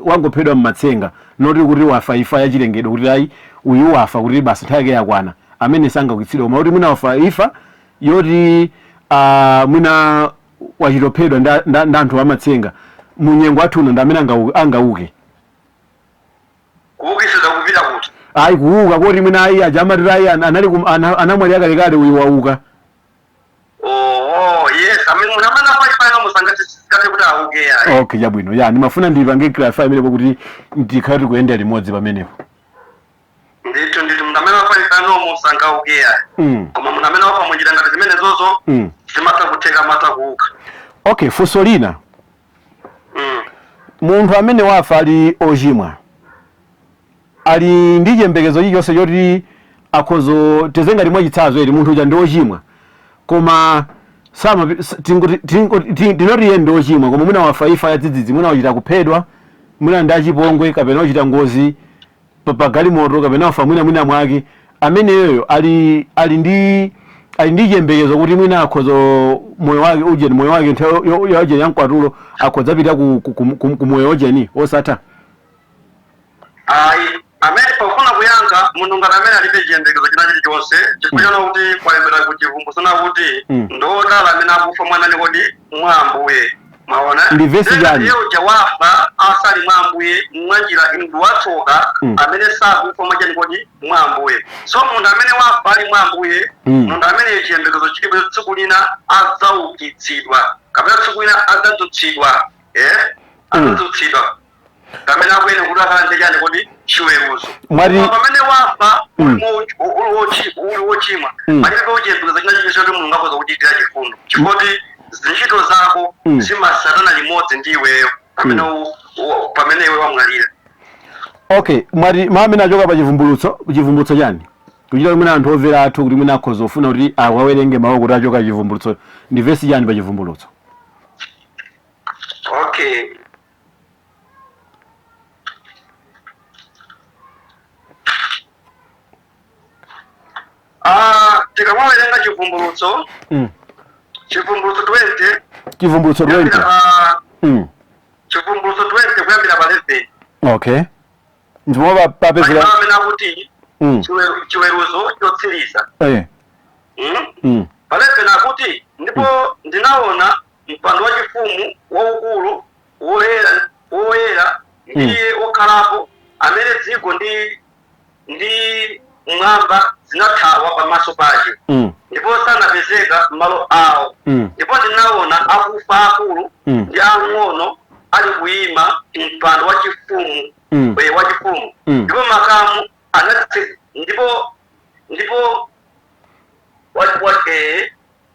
wangophedwa mmatsenga, noti kuti wafa imfa yachilengedwe, kuti ayi, uyu wafa kuti basi nthawi yake yakwana, amene sangaukitsidwe. Koma kuti mwina wafa imfa yoti mwina wachitophedwa nda anthu amatsenga munyengo wathu uno, ndi amene angauke. Kuukitsidwa kupita kuti? Ayi, kuuka koti mwina ayi, aja amatira ayi, anali anamwalira kalekale, uyu wauka. Oh yes, amene munthu amene afa imfa ya normal sangathe kuti auke, yayi. Okay, chabwino. Ya, ndimafuna ndipange clarify pamenepo kuti ndikhale tikuyenda limodzi pamenepo. Ndithu ndithu, munthu amene afa imfa ya normal sangauke, yayi. Koma munthu amene wafa munjira ngati zimene zozo, zimatha kutheka, amatha kuuka. Okay, funso lina. Munthu amene wafa ali ochimwa, ali ndi chiyembekezo chilichonse choti akhozo teze, ngati mwachitsanzo eri munthu uja ndi ochimwa, koma sama tinoti iye ndi ochimwa, koma mwina wafa imfa yadzidzidzi, mwina wachita kuphedwa, mwina ndi achipongwe, kapena wachita ngozi pa galimoto, kapena wafa mwina mwake, ameneyoyo ali ndi chiyembekezo kuti mwina akhozo moyo wake ujeni, moyo wake nthawi ya ujeni yamkwatulo akhoza apita ku moyo ujeni osatha? Ayi, amene pofuna kuyankha, munthu ngati amene alibe chiyembekezo china chilichonse, chifukwa chona kuti kwalembera ku Chivumbulutso kuti ndodala amene akufa mwanani kodi? Mwa Ambuye, mwaona? Ndi vesi chani? Iye uja wafa asali mwa Ambuye mwanjira ndi watsoka amene sakufa mwachani kodi? Mwa Ambuye. So munthu amene wafa ali mwa Ambuye, munthu amene chiyembekezo chilipo, tsiku lina adzaukitsidwa kapena tsiku lina adzadzutsidwa, eh? Adzadzutsidwa pamene akuyene kuti akalande chani kodi? Chiweruzo. Koma pamene wafa uli wochimwa, palibe chiyembekezo china chilichonse kuti Mulungu akhoza kuchitira chifundo, chifukwa ntchito zako zimasatana limodzi ndi iweyo pamene pamene iwe wamwalira. Okay, mwati mawu amene achoka pa Chivumbulutso, Chivumbulutso chani? Kuchita kuti mwina anthu omvera athu kuti mwina akhoza kufuna kuti awawerenge mawu kuti achoka Chivumbulutso, ndi vesi chani pa Chivumbulutso? Okay. Ah, tikamawerenga Chivumbulutso, Chivumbulutso 20. Chivumbulutso 20. Kuyambira pa Chivumbulutso 20 kuyambira pa 11. Okay, ndipo papezera Pali amene akuti chiweruzo chotsiriza. Pa 11 akuti, "Ndipo ndinaona mpando wachifumu waukulu woyera woyera, ndiye wokhalapo, amene dziko ndi mwamba zinathawa pamaso pake, ndipo sanapezeka malo awo. Ndipo ndinaona akufa, akulu ndi ang'ono, ali kuyima mpando wachifumu, wachifumu, ndipo makamu ndipo ndipo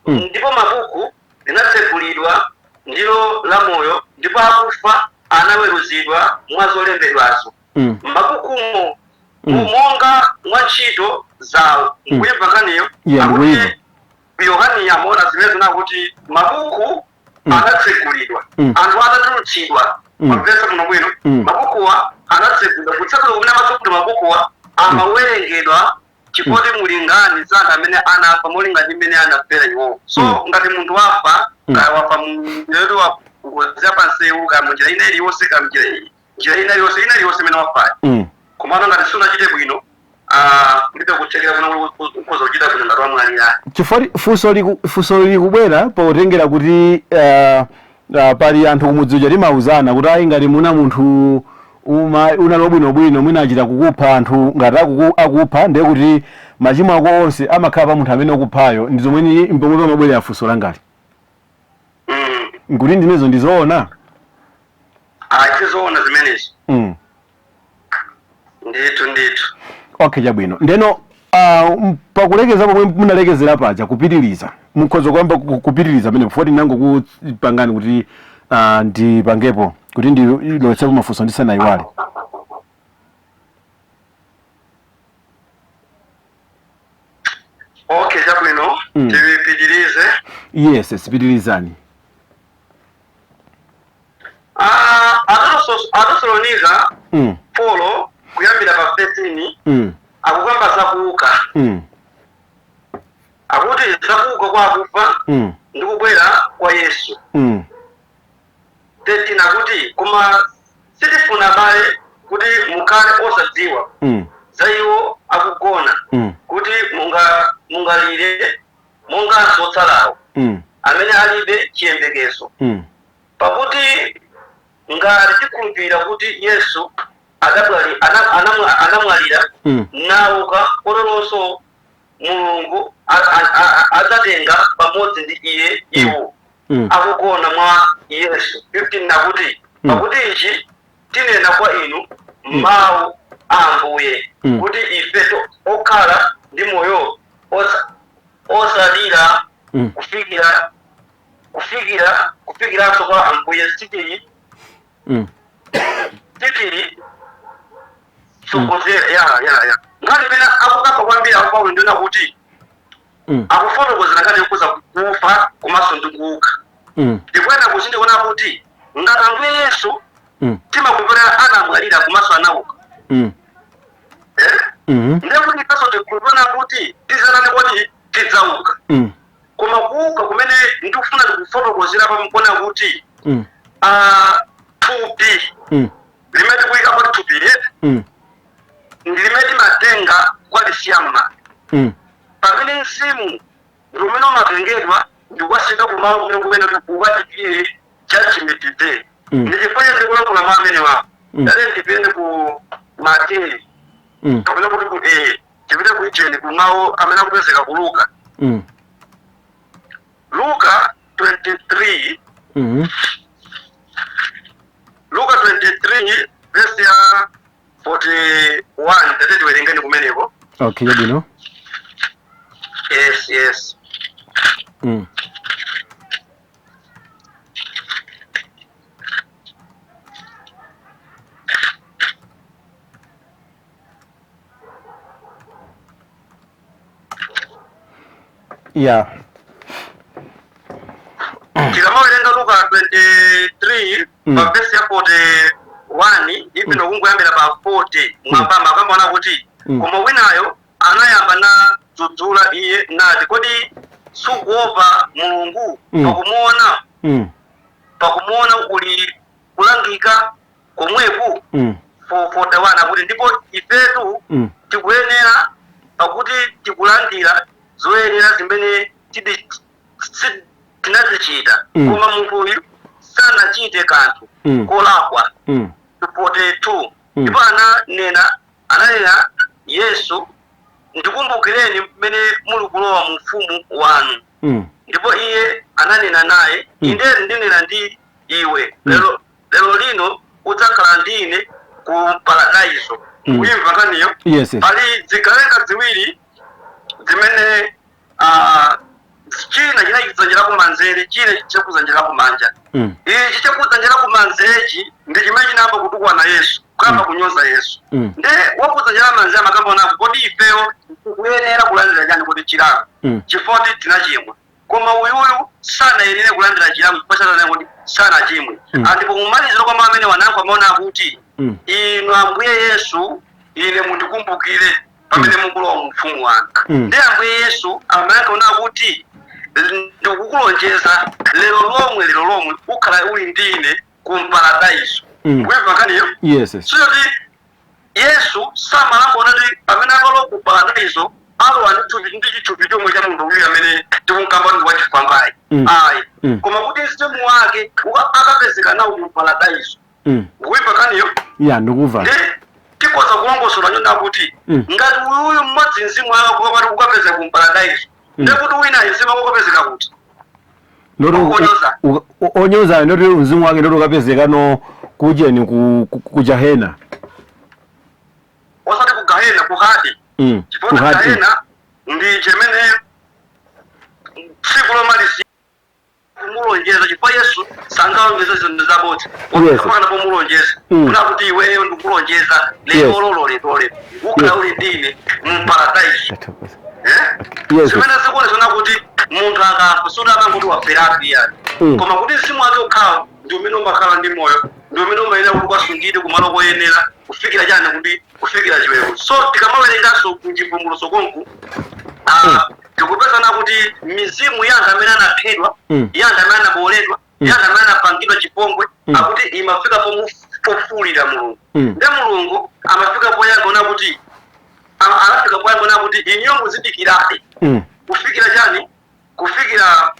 ndipo mabuku linatsegulidwa ndilo la moyo, ndipo akufa anaweruzidwa mwa zolembedwazo mabukumo monga mwa ntchito zawo. Nkuyimva nkhaniyo? Yeah, ndikuyimva. Yohani amaona zimene zinakuti mabuku anatsegulidwa, anthu atatulutsidwa. Pamvetsa muno bwino? Mabukuwa anatsegulidwa. Kutsegulidwa kumene amatsegulidwa mabukuwa amawerengedwa, chifukwa mulingani za anthu amene anafa molinga ndi mmene anafera iwowo. So ngati munthu wafa, kaya wafa munjira wa ngozi ya pansewu, kaya munjira ina iliyonse, kaya njira ina iliyonse, ina iliyonse imene wafayo, komano ngati sunachite bwino, kulibe kuthekera kuno ukhoza kuchita bwino ngati wamwalira. Chifukwa funso likubwera potengera kuti pali anthu kumudzi uja timauzana kuti ayi, ngati muna munthu unali wabwinobwino, mwina achita kukupha anthu, ngati akupha ndiye kuti machimo ako onse amakhala pa munthu amene ukuphayo. Ndi zomwe mpomwe pamabwerera funso langali nkuti ndinezo ndizoona? Tizoona zimenezo. Ndithu, ndithu. Okay, chabwino. Ndeno pakulekeza pomwe munalekezera paja, kupitiriza, mukhoza kuyamba kupitiriza pamene pofoti nangokupangani kuti ndipangepo kuti ndilowetsepo mafunso ndisanayiwale. Okay, chabwino. Tipitirize. Yes, pitirizani. Atesalonika 4 kuyambira pa 13 akukamba zakuuka. Akuti zakuuka kwa akufa ndi kubwera kwa Yesu. 13 akuti, "Koma sitifuna, abale, kuti mukhale osadziwa za iwo akugona, kuti mungalire monganso otsalawo amene alibe chiyembekezo. Pakuti ngati tikhulupirira kuti Yesu anamwalira nauka, koteronso Mulungu adzatenga pamodzi ndi iye iwo akugona mwa Yesu." 15 nakuti, "Pakuti ichi tinena kwa inu mawu a Ambuye, kuti ife okhala ndi moyo osalira kufikiranso kwa Ambuye sitili titili sogozera." Ya, nkhani imene akukamba kwambiri apo Paulo ndiona kuti akufotokozera nkhani yokuza kufa komanso ndi kuuka. Ndikuyena kuzindikuona kuti ngati Ambuye Yesu timakhulupirira anamwalira komanso anauka, eh? Ndiye kuti ifenso tikhulupirira kuti tizanani kuti tidzauka. Koma kuuka kumene ndikufuna ndikufotokozera pamkuona kuti thupi limene tikuyikapo thupi leti ndi limene timatenga kwalisiya m'manda, pamene mzimu ndi umene umatengedwa ndikukasika kumalo kumene kumene ukachitire judgment day. Ndi chifukwa ndikulankhula mwa amene wapo. Tate ndipite ku Mateyu kapena kuti ku tipite ku ijeni, ku mawu amene akupezeka ku Luka. Luka 23. Luka 23 verse ya 41. Tate tiwerengeni kumeneko. Okay, chabwino. Yes. Tikamawerenga Luka 23 pa verse ya 41, even kungoyambira pa 40 mwambamba, akambaona kuti, "Koma winayo anayamba na dzudzula iye nati, 'Kodi sukuopa Mulungu pakumuona pakumuona uli kulangika komweku?'" 41 akuti, "Ndipo ifetu tikuyenera, pakuti tikulandira zoyenera zimene tinazichita, koma munthuyu sanachite kanthu kolakwa." 42 "Ndipo ananena Yesu, 'Ndikumbukireni mmene muli kulowa mu ufumu wanu.' Ndipo iye ananena naye, 'Inde ndinena ndi iwe, lero lino udzakhala ndine ku paradaiso.'" Kuyimva nkhaniyo? Yes. Pali zigawenga ziwiri zimene china chinali kudzanja lakumanzere, china chakudzanja lakumanja. Ichi chakudzanja lakumanzerechi ndi chimene chinayamba kutukwana Yesu, kuyamba kunyoza Yesu. Nde wakudzanja lamanzere amakamba nako, "Kodi ifeyo tikuyenera kulandira chani kuti chilango, chifukwa kuti tinachimwa, koma uyuyu sanayenere kulandira chilango chifukwa sanana kuti sanachimwe?" Ndipo kumaliziro kwa amene wanankho amaona kuti, "Inu Ambuye Yesu, ine mundikumbukire pamene mukulowa mu ufumu wanga." Ndi Ambuye Yesu amayankha kuti, "Ndikukulonjeza lero lomwe, lero lomwe ukhala uli ndine ku mparadaiso." Kuyimva nkhaniyo? Yes. Siyoti Yesu samalangona kuti pamene akalowa ku paradaiso alowa ndi chithupi chomwe cha munthu uyu amene tikunkamba ndi wachifwambayi, ayi, koma kuti mzimu wake akapezeka nawo ku paradaiso. Kuyimva nkhaniyo? Ya, ndikuva. Ndi tikoza kulongosola nyonda kuti ngati uyuyu mmodzi mzimu wake ukapati kukapezeka ku paradaiso, ndekuti wina mzimu wake ukapezeka kuti? Ndoti Onyoza. Onyozayo, ndoti mzimu wake ndoti ukapezeka no kujeni ku jahena. Osati ku gahena, ku hade. Chifukwa Ku hade. gahena ndi chimene tsiku lomalizira kumulonjeza, chifukwa Yesu sangalonjeza zinthu zabodza. Pakana pomulonjeza kuna kuti, "Iweyo ndikulonjeza lero lolo, lero lero ukhala uli ndine mu paradaiso." Tathokoza. Eh? Yes. Zimene zikuonesa kuti munthu akafa suti akanguti waferatu iyani, koma kuti mzimu wake ukhawo ndi umene umakhala ndi moyo, ndi umene umayenera kuti ukasungidwe kumalo koyenera kufikira chani kuti kufikira chiweruzo. So tikamawerenganso kuchivumbulutso konku, tikupezana kuti mizimu ya anthu amene anaphedwa, ya anthu amene anaboledwa, ya anthu amene anapangidwa chipongwe, akuti imafika pofuulira Mulungu. Nde Mulungu amafika poyankha kuti anafika poyankha kuti, "Inyo muzidikirabe kufikira chani? Kufikira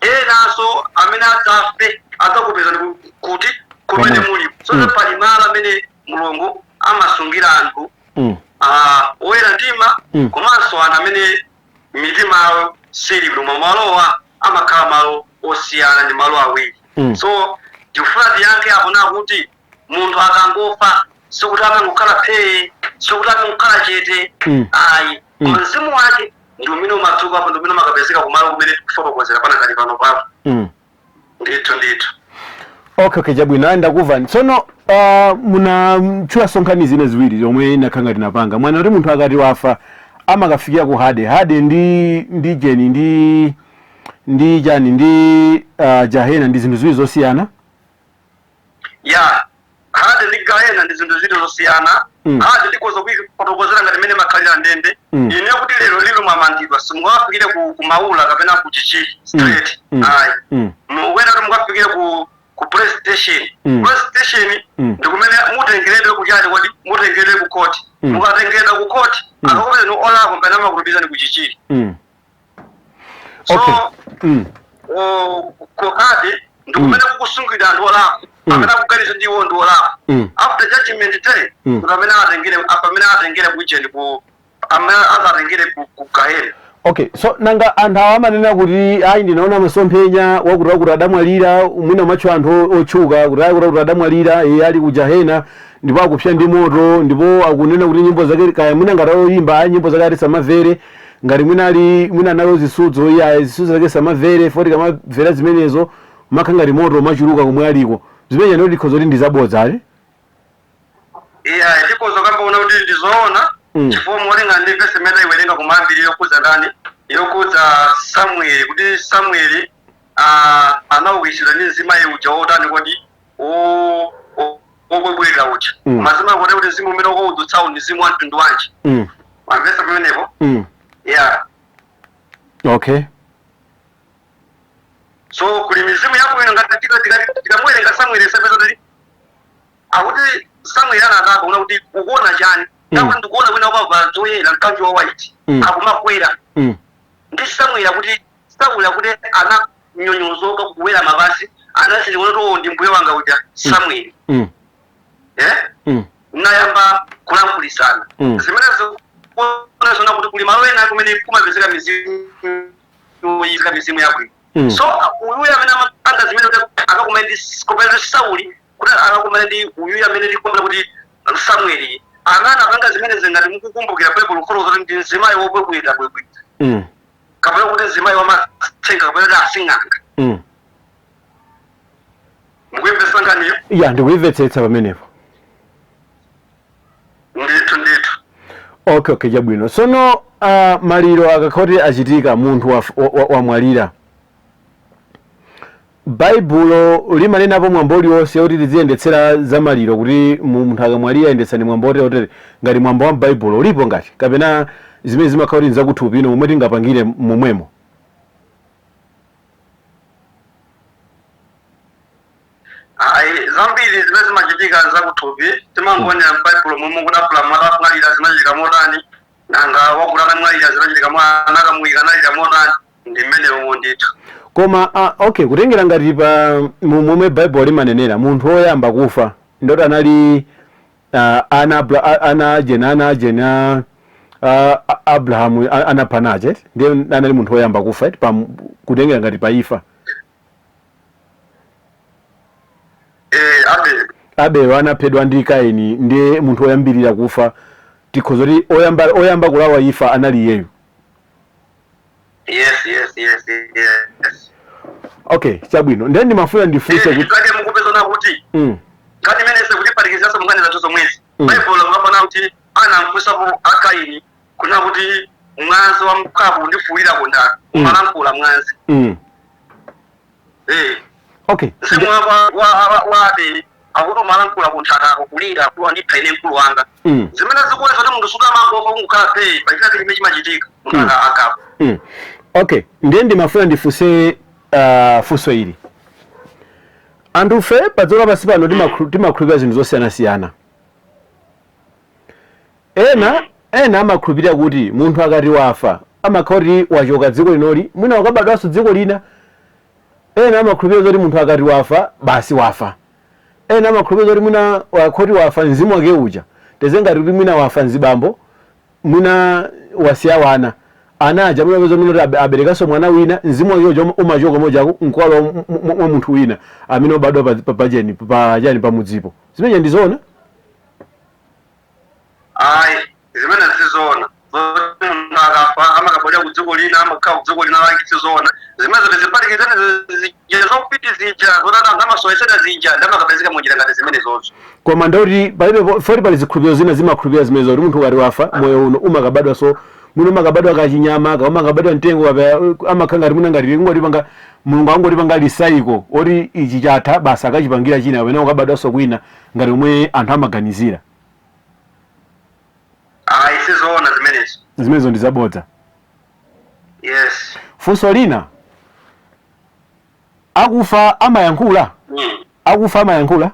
enanso amene adzafe adzakupezani kuti kumene Kumene. muli." So pali malo amene Mulungu amasungira anthu oyera mtima komanso anthu amene mitima yawo sili bwino. Malowa amakhala malo osiyana, ndi malo awiri. So ndikufuna tiyankhe apo nakuti munthu akangofa sikuti amangokhala phee, sikuti amangokhala chete, ayi, koma mzimu wake ndi umene umadzuka apo, ndi umene umakapezeka kumalo kumene tikufotokozera panakali pano papo. Ndithu, ndithu. Okay, chabwino, ayi, ndakumva. Tsono muna mtchulaso nkhani zina ziwiri zomwe inakhanga tinapanga mwana kuti munthu akati wafa amakafikira ku hade. Hade ndi jeni ndi chani ndi jahena ndi zinthu ziwiri zosiyana? Ya, hade ndi gahena ndi zinthu ziwiri zosiyana. Hade ndikoza kuifotokozera ngati mmene makhalira ndende. Ine kuti lero lilo mwamangidwa, simungafikire ku Maula kapena ku Chichiri straight, ayi. Mukuyenera kuti mukafikire ku police station. Police station ndi kumene mutengeredwe kuchani kodi mutengeredwe ku court. Mukatengeredwa ku court, akakupezani olakwa mpena amakulipizani ku Chichiri. So ku hade ndi kumene kukusungidwa anthu olakwa amene akuganiza ndi iwo ndi olakwa. After judgment day, kuti amene atengere kuicheni ku amene azatengere ku gahena. Okay, so nanga anthu awa amanena kuti, "Ayi, ndinaona masomphenya wakuti wakuti adamwalira," mwina matchu anthu otchuka kuti, "Ayi, kuti wakuti adamwalira, iye ali ku jahena ndipo akupsa ndi moto," ndipo akunena kuti nyimbo zake, kaya mwina ngati oyimba, ayi, nyimbo zake ati samamvere, ngati mwina ali mwina analo zisudzo, iye ayi, zisudzo zake samamvere foti kamamvera zimenezo makha ngati moto umachuluka komwe aliko. Zimene ndoti tikhoza kuti ndi zabodza ali? Iya, ndikoza kambaona kuti ndizoona, chifukwa molenga ndi vesi imene iwerenga kumayambiri yokhudza ndani, yokhudza Samueli, kuti Samueli anaukitsidwa ndi mzimayi uja wotani kodi wobwebwera uja. Mazimu akuti kuti mzimu umene ukaudzutsawo ndi mzimu wa mtundu wanji? Mamvesa pamenepo? Yeah. So kuli mizimu yabwino. Ngati tikamuwerenga Samueli, sapeza kuti akuti Samueli anadabwa kuna kuti, "Ukuona chani?" Akuti, "Ndikuona kwina wavala zoyera, mkanjo wa white, akumakwera." Ndi Samueli akuti, Sauli akuti ananyonyozoka kuwera mapasi, anasindikira kuti, "Oh, ndi mbuye wanga uja Samueli." Eh? Nayamba kulankhulitsana. Zimene zikuonesa kuti kuli malo ena kumene kumapezeka mizimu yoyika mizimu yabwino. So uyuyu amene amapanga zimene kuti akakumana ndi kupeza Sauli, kuti akakumana ndi uyuyu amene tikumana kuti Samueli amene apanga zimene zingati mukukumbukira Baibulo kufotokoza kuti ndi mzimayi wobwebweta bwebweta, kapena kuti mzimayi wamatsenga, kapena kuti asing'anga. Mukuyimvetsa nkhaniyo? Ya, ndikuyimvetsetsa pamenepo. Ndithu, ndithu. Okay, chabwino. Sono maliro akakhoti achitika, munthu wamwalira, Baibulo limanenapo mwambo uliwonse kuti tiziyendetsera za maliro, kuti munthu akamwalira ayendetsani mwambo otere otere, ngati mwambo wa m'Baibulo ulipo ngati, kapena zimene zimakhala kuti nzakuthupi ino momwe tingapangire momwemo? Ayi, zambiri zimene zimachitika zakuthupi timangoonera m'Baibulo momwe kuti Abrahamu atamwalira zinachitika motani, nanga wakuti atamwalira zinachitika mwa anakamuyika analira motani, ndi mmene omwe ndithu. Koma okay, kutengera ngati pa momwe Baibulo limanenera, munthu woyamba kufa ndoti anali ana ana ajena Abrahamu anapha nache, ndiye anali munthu woyamba kufa eti, pa kutengera ngati pa ifa. Abele. Abelo anaphedwa ndi Kaini, ndiye munthu woyambirira kufa. Tikhoza kuti oyamba kulawa ifa anali iyeyo. Yes. Okay, chabwino. Ndiye ndimafuna ndifunse kuti Zake mukupezana kuti nkhani imene se kutiphatikizanso munkhani zathu zomwezi, Baibulo mukapana kuti anamfunsapo aKaini kuna kuti mwazi wa mkabu undifuwira kundani, umalankhula mwazi. Mzimu wa Abele akuti umalankhula kunthaka, kulira kuti wandipha ine mkulu wanga. Zimene zikuonetsa kuti munthu sutamangofa kungokhala pei, pachina chimene chimachitika munthu akafa. Okay, ndiye ndimafuna ndifunse funso ili. Anthufe pa dziko lapansi pano timakhulupirira zinthu zosiyanasiyana. Ena amakhulupirira kuti munthu akati wafa amakhala kuti wachoka dziko linoli, mwina wakabadwanso dziko lina. Ena amakhulupirira zoti munthu akati wafa basi wafa. Ena amakhulupirira zoti mwina wakhoti wafa mzimu wake uja, teze ngati kuti mwina wafa mzibambo, mwina wasiya wana, ana aja mwina peza mwina kuti aberekanso mwana wina, mzimu wake uja umachoka mojako nkuwalowa mwa munthu wina amene wabadwa pacheni pachani pamudzipo. Zimene ndizoona? Ayi, zimene sizoona. Zoti munthu akafa amakabadwa ku dziko lina, amakhala ku dziko lina lake, sizoona. Zimene zoti ziphatikizane zija zofiti zija zoti anthu amasowesera zija, ndamakapezeka munjira ngati zimene zozo. Koma ndoti palibe foti pali zikhulupiriro zina zimakhulupirira zimene zoti munthu ukati wafa moyo uno umakabadwa, so mwina umakabadwa kachinyama ka umakabadwa mtengo, kapena amakhala ngati mwina ngati kungotipanga Mulungu angotipanga recycle oti ichi chatha basi akachipangira china, kapena ukabadwanso kwina ngati omwe anthu amaganizira. Ayi, sizoona zimenezo. Zimenezo ndi zabodza? Yes. Funso lina, akufa amayankhula? Akufa amayankhula?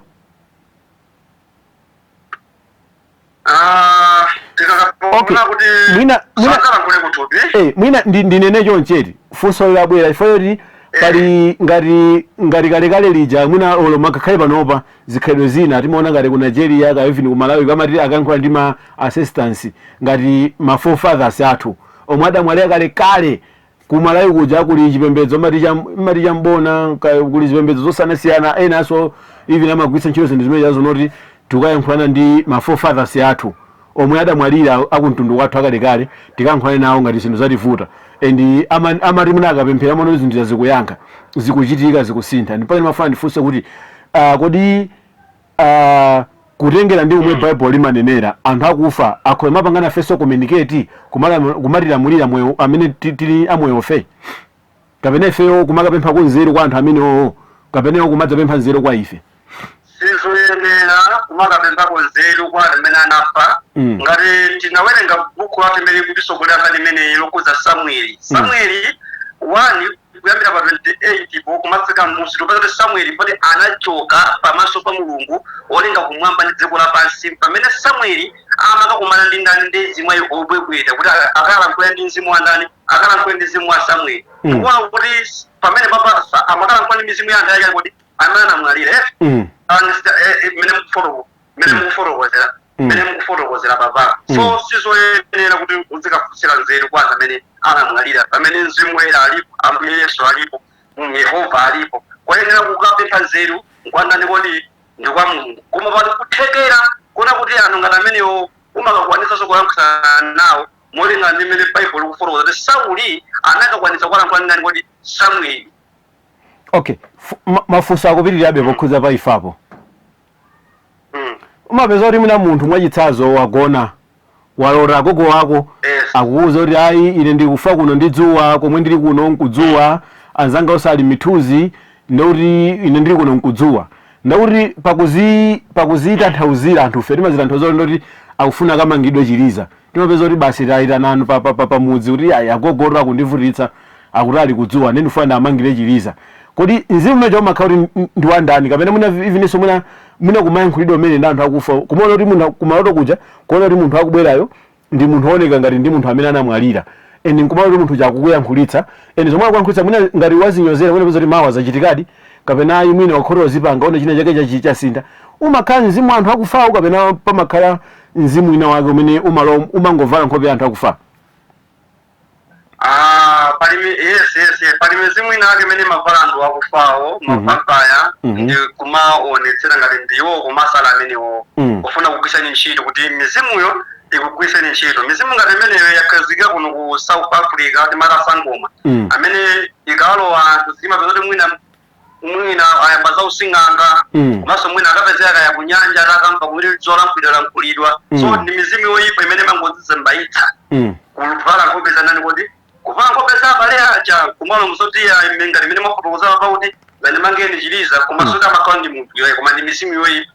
Tikakapona kuti sakalankhule kuthupi. Mwina ndinene choncheti, funso lilabwera chifukwa choti pali ngati kalekale lija, mwina olo makakhale panopa zikhalidwe zina timaona ngati ku Nigeria ka even ku Malawi kamati akayankhula ndi ma ancestors, ngati ma forefathers athu omwe adamwalira kalekale. Ku Malawi kuja kuli chipembedzo mati chambona, kuli zipembedzo zosiyanasiyana. Enanso even amagwiritsa ntchito zinthu zimene zazonoti tikukayankhulana ndi ma forefathers athu omwe adamwalira akumtundu kwathu akalekale, tikayankhulane nawo ngati zinthu zativuta, and amati mwina akapemphera amaona kuti zinthu zikuyankha, zikuchitika, zikusintha. Ndipake ndimafuna ndifunse kuti kodi kutengera ndi omwe Bible limanenera, anthu akufa akhoza mapangana feso communicate kumatilamulira moyo amene tili amoyofe, kapena ifeyo kumakapempha kunzeru kwa anthu amenewo, kapena iwo kumadzapempha nzeru kwa ife? Sizoyenera kumakapemphako nzeru kwa anthu amene anafa. Ngati tinawerenga buku lati imene kutisogolera nkhani imeneyi lokuza Samueli, Samueli 1 kuyambira pa 28 po kumafika m'musi, tupeza kuti Samueli poti anachoka pamaso pa Mulungu wolenga kumwamba ndi dziko lapansi, pamene Samueli amakakumana ndi ndani? Ndi mzimu obwebweta, kuti akalankhula ndi mzimu wa ndani? Akalankhula ndi mzimu wa Samueli. Tikuona kuti pamene papa amakalankhula ndi mizimu ya anthu ake kuti amene anamwalira, eh? Mmene mukufotokozera mmene mukufotokozera papa, so sizoyenera kuti uzikafunsira nzeru kwa anthu amene anamwalira pamene Mzimu Woyera alipo, Ambuye Yesu alipo, Yehova alipo. Koyenera kukapempha nzeru nkwandani? Kodi ndi kwa Mulungu. Koma pali kuthekera kuti Kuona kuti anthu ngati amenewo umakakwanitsanso kulankhulana nawo molingana ndi mmene Baibulo likufotokoza kuti Sauli anakakwanitsa kulankhula ndani kodi? Samueli. Okay, mafunso akupitirirabe pokhudza pa imfapo. Umapeza kuti mwina munthu, mwachitsanzo, wagona, walota agogo wako akuwuza kuti, "Ayi, ine ndikufa kuno ndi dzuwa, komwe ndili kuno nkudzuwa, anzanga onse ali mithunzi, ndikuti ine ndili kuno nkudzuwa." Ndakuti pakuzitanthauzira anthufe timazitanthauzira ndoti akufuna akamangidwe chiliza. Timapeza kuti basi tayitana anthu pamudzi kuti, "Ayi, agogoto akundivutitsa, akuti ali kudzuwa, ndi ndifuna ndamangire chiliza." Kodi mzimu umene umakhala kuti ndi wandani? Kapena mwina ivinenso mwina kumayankhulidwa umene ndi anthu akufa, kumaona kuti munthu kumaloto kuja, kuona kuti munthu akubwerayo ndi munthu wooneka ngati ndi munthu amene anamwalira, and nkumaona kuti munthu chakukuyankhulitsa, and zomwe akuyankhulitsa mwina ngati wazinyozera, mwina peza kuti mawa zachitikadi, kapena ayi, mwina wakhota uzipanga one china chake chasintha. Umakhala mzimu wa anthu akufawo, kapena pamakhala mzimu wina wake umene umalo umangovala nkhope ya anthu akufa? Ah, yes, pali mizimu ina ake imene imavala anthu akufawo, mavampaya, ndi kumaonetsera ngati ndiwo kumasala amenewo, kufuna kugwirisani ntchito, kuti mizimuyo ikugwiriseni ntchito. Mizimu ngati imeneyo yakhazikika kuno ku South Africa, timati asangoma, amene ikalowa anthu zimapeza kuti mwina ayamba za using'anga, komanso mwina akapezeka kaya kunyanja atakamva kuti zolankhulidwa lankhulidwa. So ndi mizimu yoyipa imene imangodzizembayitsa kuvala nkhope za ndani kodi, kuvala nkhope za abale aja, kumalo musotiya ngati imene mwafotokoza pa kuti ngandimangeni chiliza, koma soti amakhala ndi munthu yoyi, koma ndi mizimu yoyipa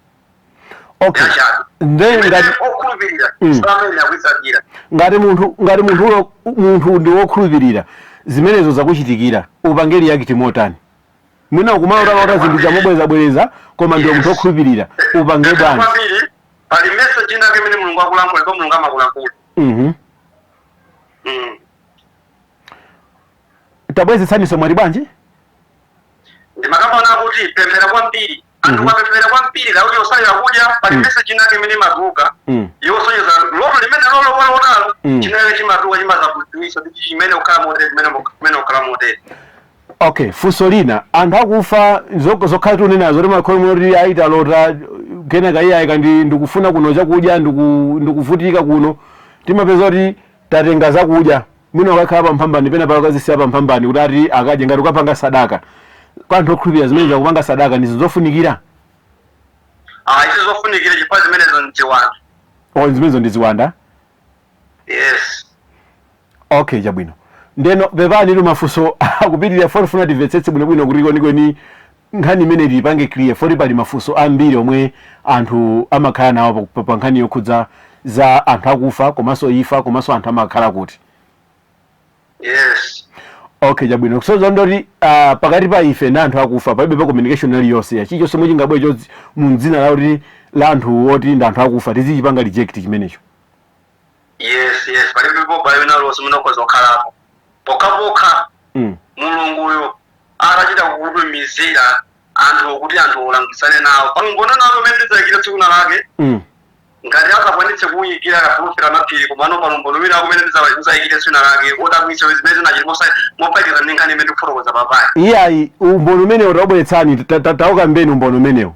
yachabe Nde imene ngati okhulupirira samene akuitsatira. Ngati munthu ulo munthu ndi wokhulupirira, zimenezo zakuchitikira, upange react motani? Mwina kumalota zinthu zamobwerezabwereza, koma ndiwe munthu wokhulupirira, upange bwanji? Kwambiri, pali message inake imene Mulungu akulankhula, ndipo Mulungu amakulankhula. Tabwezetsaniso, mwati bwanji? Ndimakambana kuti pemphera kwambiri anthu, kapemphera kwambiri kauti osalira kudya, pali message inake imene imatuluka yosonyeza loto limene lolo walotalo. Chinake chimatuluka, chimazakudziwitsa kuti chimene ukhala motere, chimene ukhala motere. Okay, funso lina: anthu akufa zokhala tiunenazo kuti makholo moti ayitalota kenaka iye ayika ndi ndikufuna kuno chakudya, ndikuvutika kuno, timapeza kuti tatenga zakudya, mwina ukakhala pamphambani pena pake ukazisiya pamphambani kuti ati akadye, ngati ukapanga sadaka. Kwa anthu okhulupirira, zimene zakupanga sadaka ndi zofunikira? Ah, izi zofunikira, chifukwa zimenezo nziwanda. O, zimenezo ndi ziwanda? Yes. Okay, chabwino. Ndeno pepani tu, mafunso akupitirira, foti funa timvetsetse bwinobwino kuti kwenikweni nkhani imene tiyipange clear, foti pali mafunso ambiri omwe anthu amakhala nawo pa nkhani yokhudza za anthu akufa, komanso imfa, komanso anthu amakhala kuti. Okay, chabwino. Kusonyeza ndoti pakati pa ife ndi anthu akufa palibe pa communication iliyonse, chilichonse chomwe chingabwere mu dzina la kuti la anthu oti ndi anthu akufa, tizichipanga reject chimenecho. Yes, palibepo ubale wina lonse umene ukhoza kukhalapo, pokhapokha Mulunguyo atachita kukutumizira anthu kuti anthu olangizane nawo. Pang'ono nawo umene ndidzayikira tsiku lake, ngati azakwanitse kuwuyikira kapulofera maphiri, komano pano wina kumene ndidzayikire tsiku lake odabwitsa zimene zinachita mophatikiza ndi nkhani imene ndikufotokoza papayi. Iyayi, umboni umenewo taubweretsani, taukambeni umboni umenewo.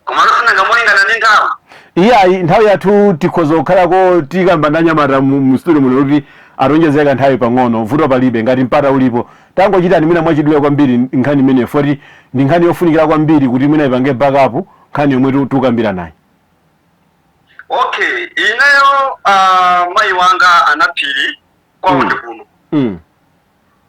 Komano sinanga molingana ndi nthawi. Iyayi, nthawi yathu tikhoza kukhalako tikamba ndanyamata mu studio muno kuti atonjezeka nthawi pang'ono, vuto palibe ngati mpata ulipo. Tangochitani mwina mwachidule kwambiri nkhani imeneyo, foti ndi nkhani yofunikira kwambiri kuti mwina ipange backup nkhani yomwe tikukambira nayi. Okay, ineyo mayi wanga anaphiri kwawo ndi kuno.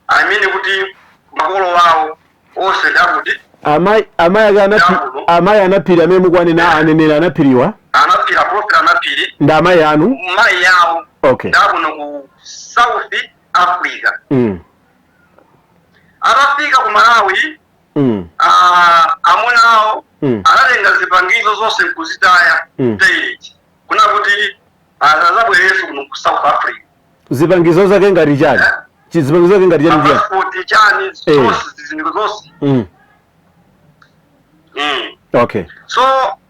I mean kuti makolo wawo onse ndakuti Amayi ake Ndakuno. Amayi anaphiri amene mukuwanena, aneneri anaphiriwa? Anaphiri, aprofeti anaphiri. Ndi amayi anu? Mayi yawo. Ndakuno ku South Africa. Atafika ku Malawi, amuna awo anatenga zipangizo zonse nkuzitaya toilet, kuna kuti azabwererenso kuno ku South Africa. Zipangizo zake ngati chani? Zipangizo zake ngati chani chani? Mapasipoti, chani, zonse, zizindikiro zonse. So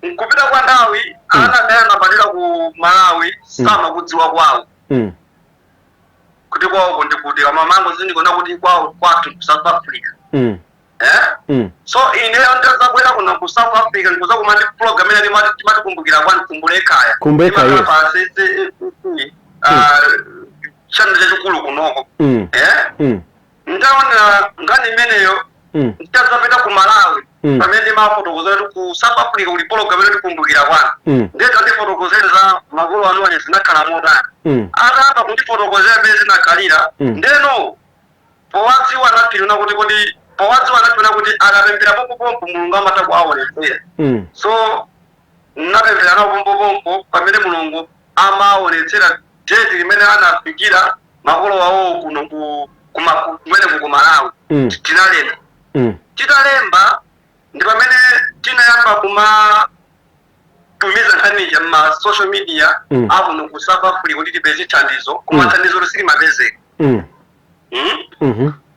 nkupita kwa nthawi, ana amene anabadwira ku Malawi samakudziwa kwawo kuti kwawoko ndikuti, koma mango zindikona kuti kwawo kwathu ku South Africa. Eh? So ineyo ndazabwera kuno ku South Africa ndikuza kumati program imene timati Kumbukira Kwanu, Kumbule Ekhaya. Kumbule Ekhaya, yes. Pa channel chachikulu kunoko. Ndaonera nkhani imeneyo. Nditazapita ku Malawi, pamene ndimafotokozera kuti ku South Africa kuli program imene Tikumbukira Kwanu, ndiye tandifotokozera za makolo anu anje, zinakhala motani? Atapa kundifotokozera mmene zinakhalira, ndeno powadziwa anaphirina kuti kodi powadziwa anaphirina kuti akapemphera pompopompo Mulungu amatha kuwaonetsera. So napemphera nawo pompopompo, pamene Mulungu amaonetsera date limene anafikira makolo awo kuno kumene ku Malawi. Tinalemba. Titalemba ndi pamene tinayamba kuma tumiza nkhaniya ma social media akuno ku South Africa kuti tipeze thandizo, koma thandizo silimapezeka.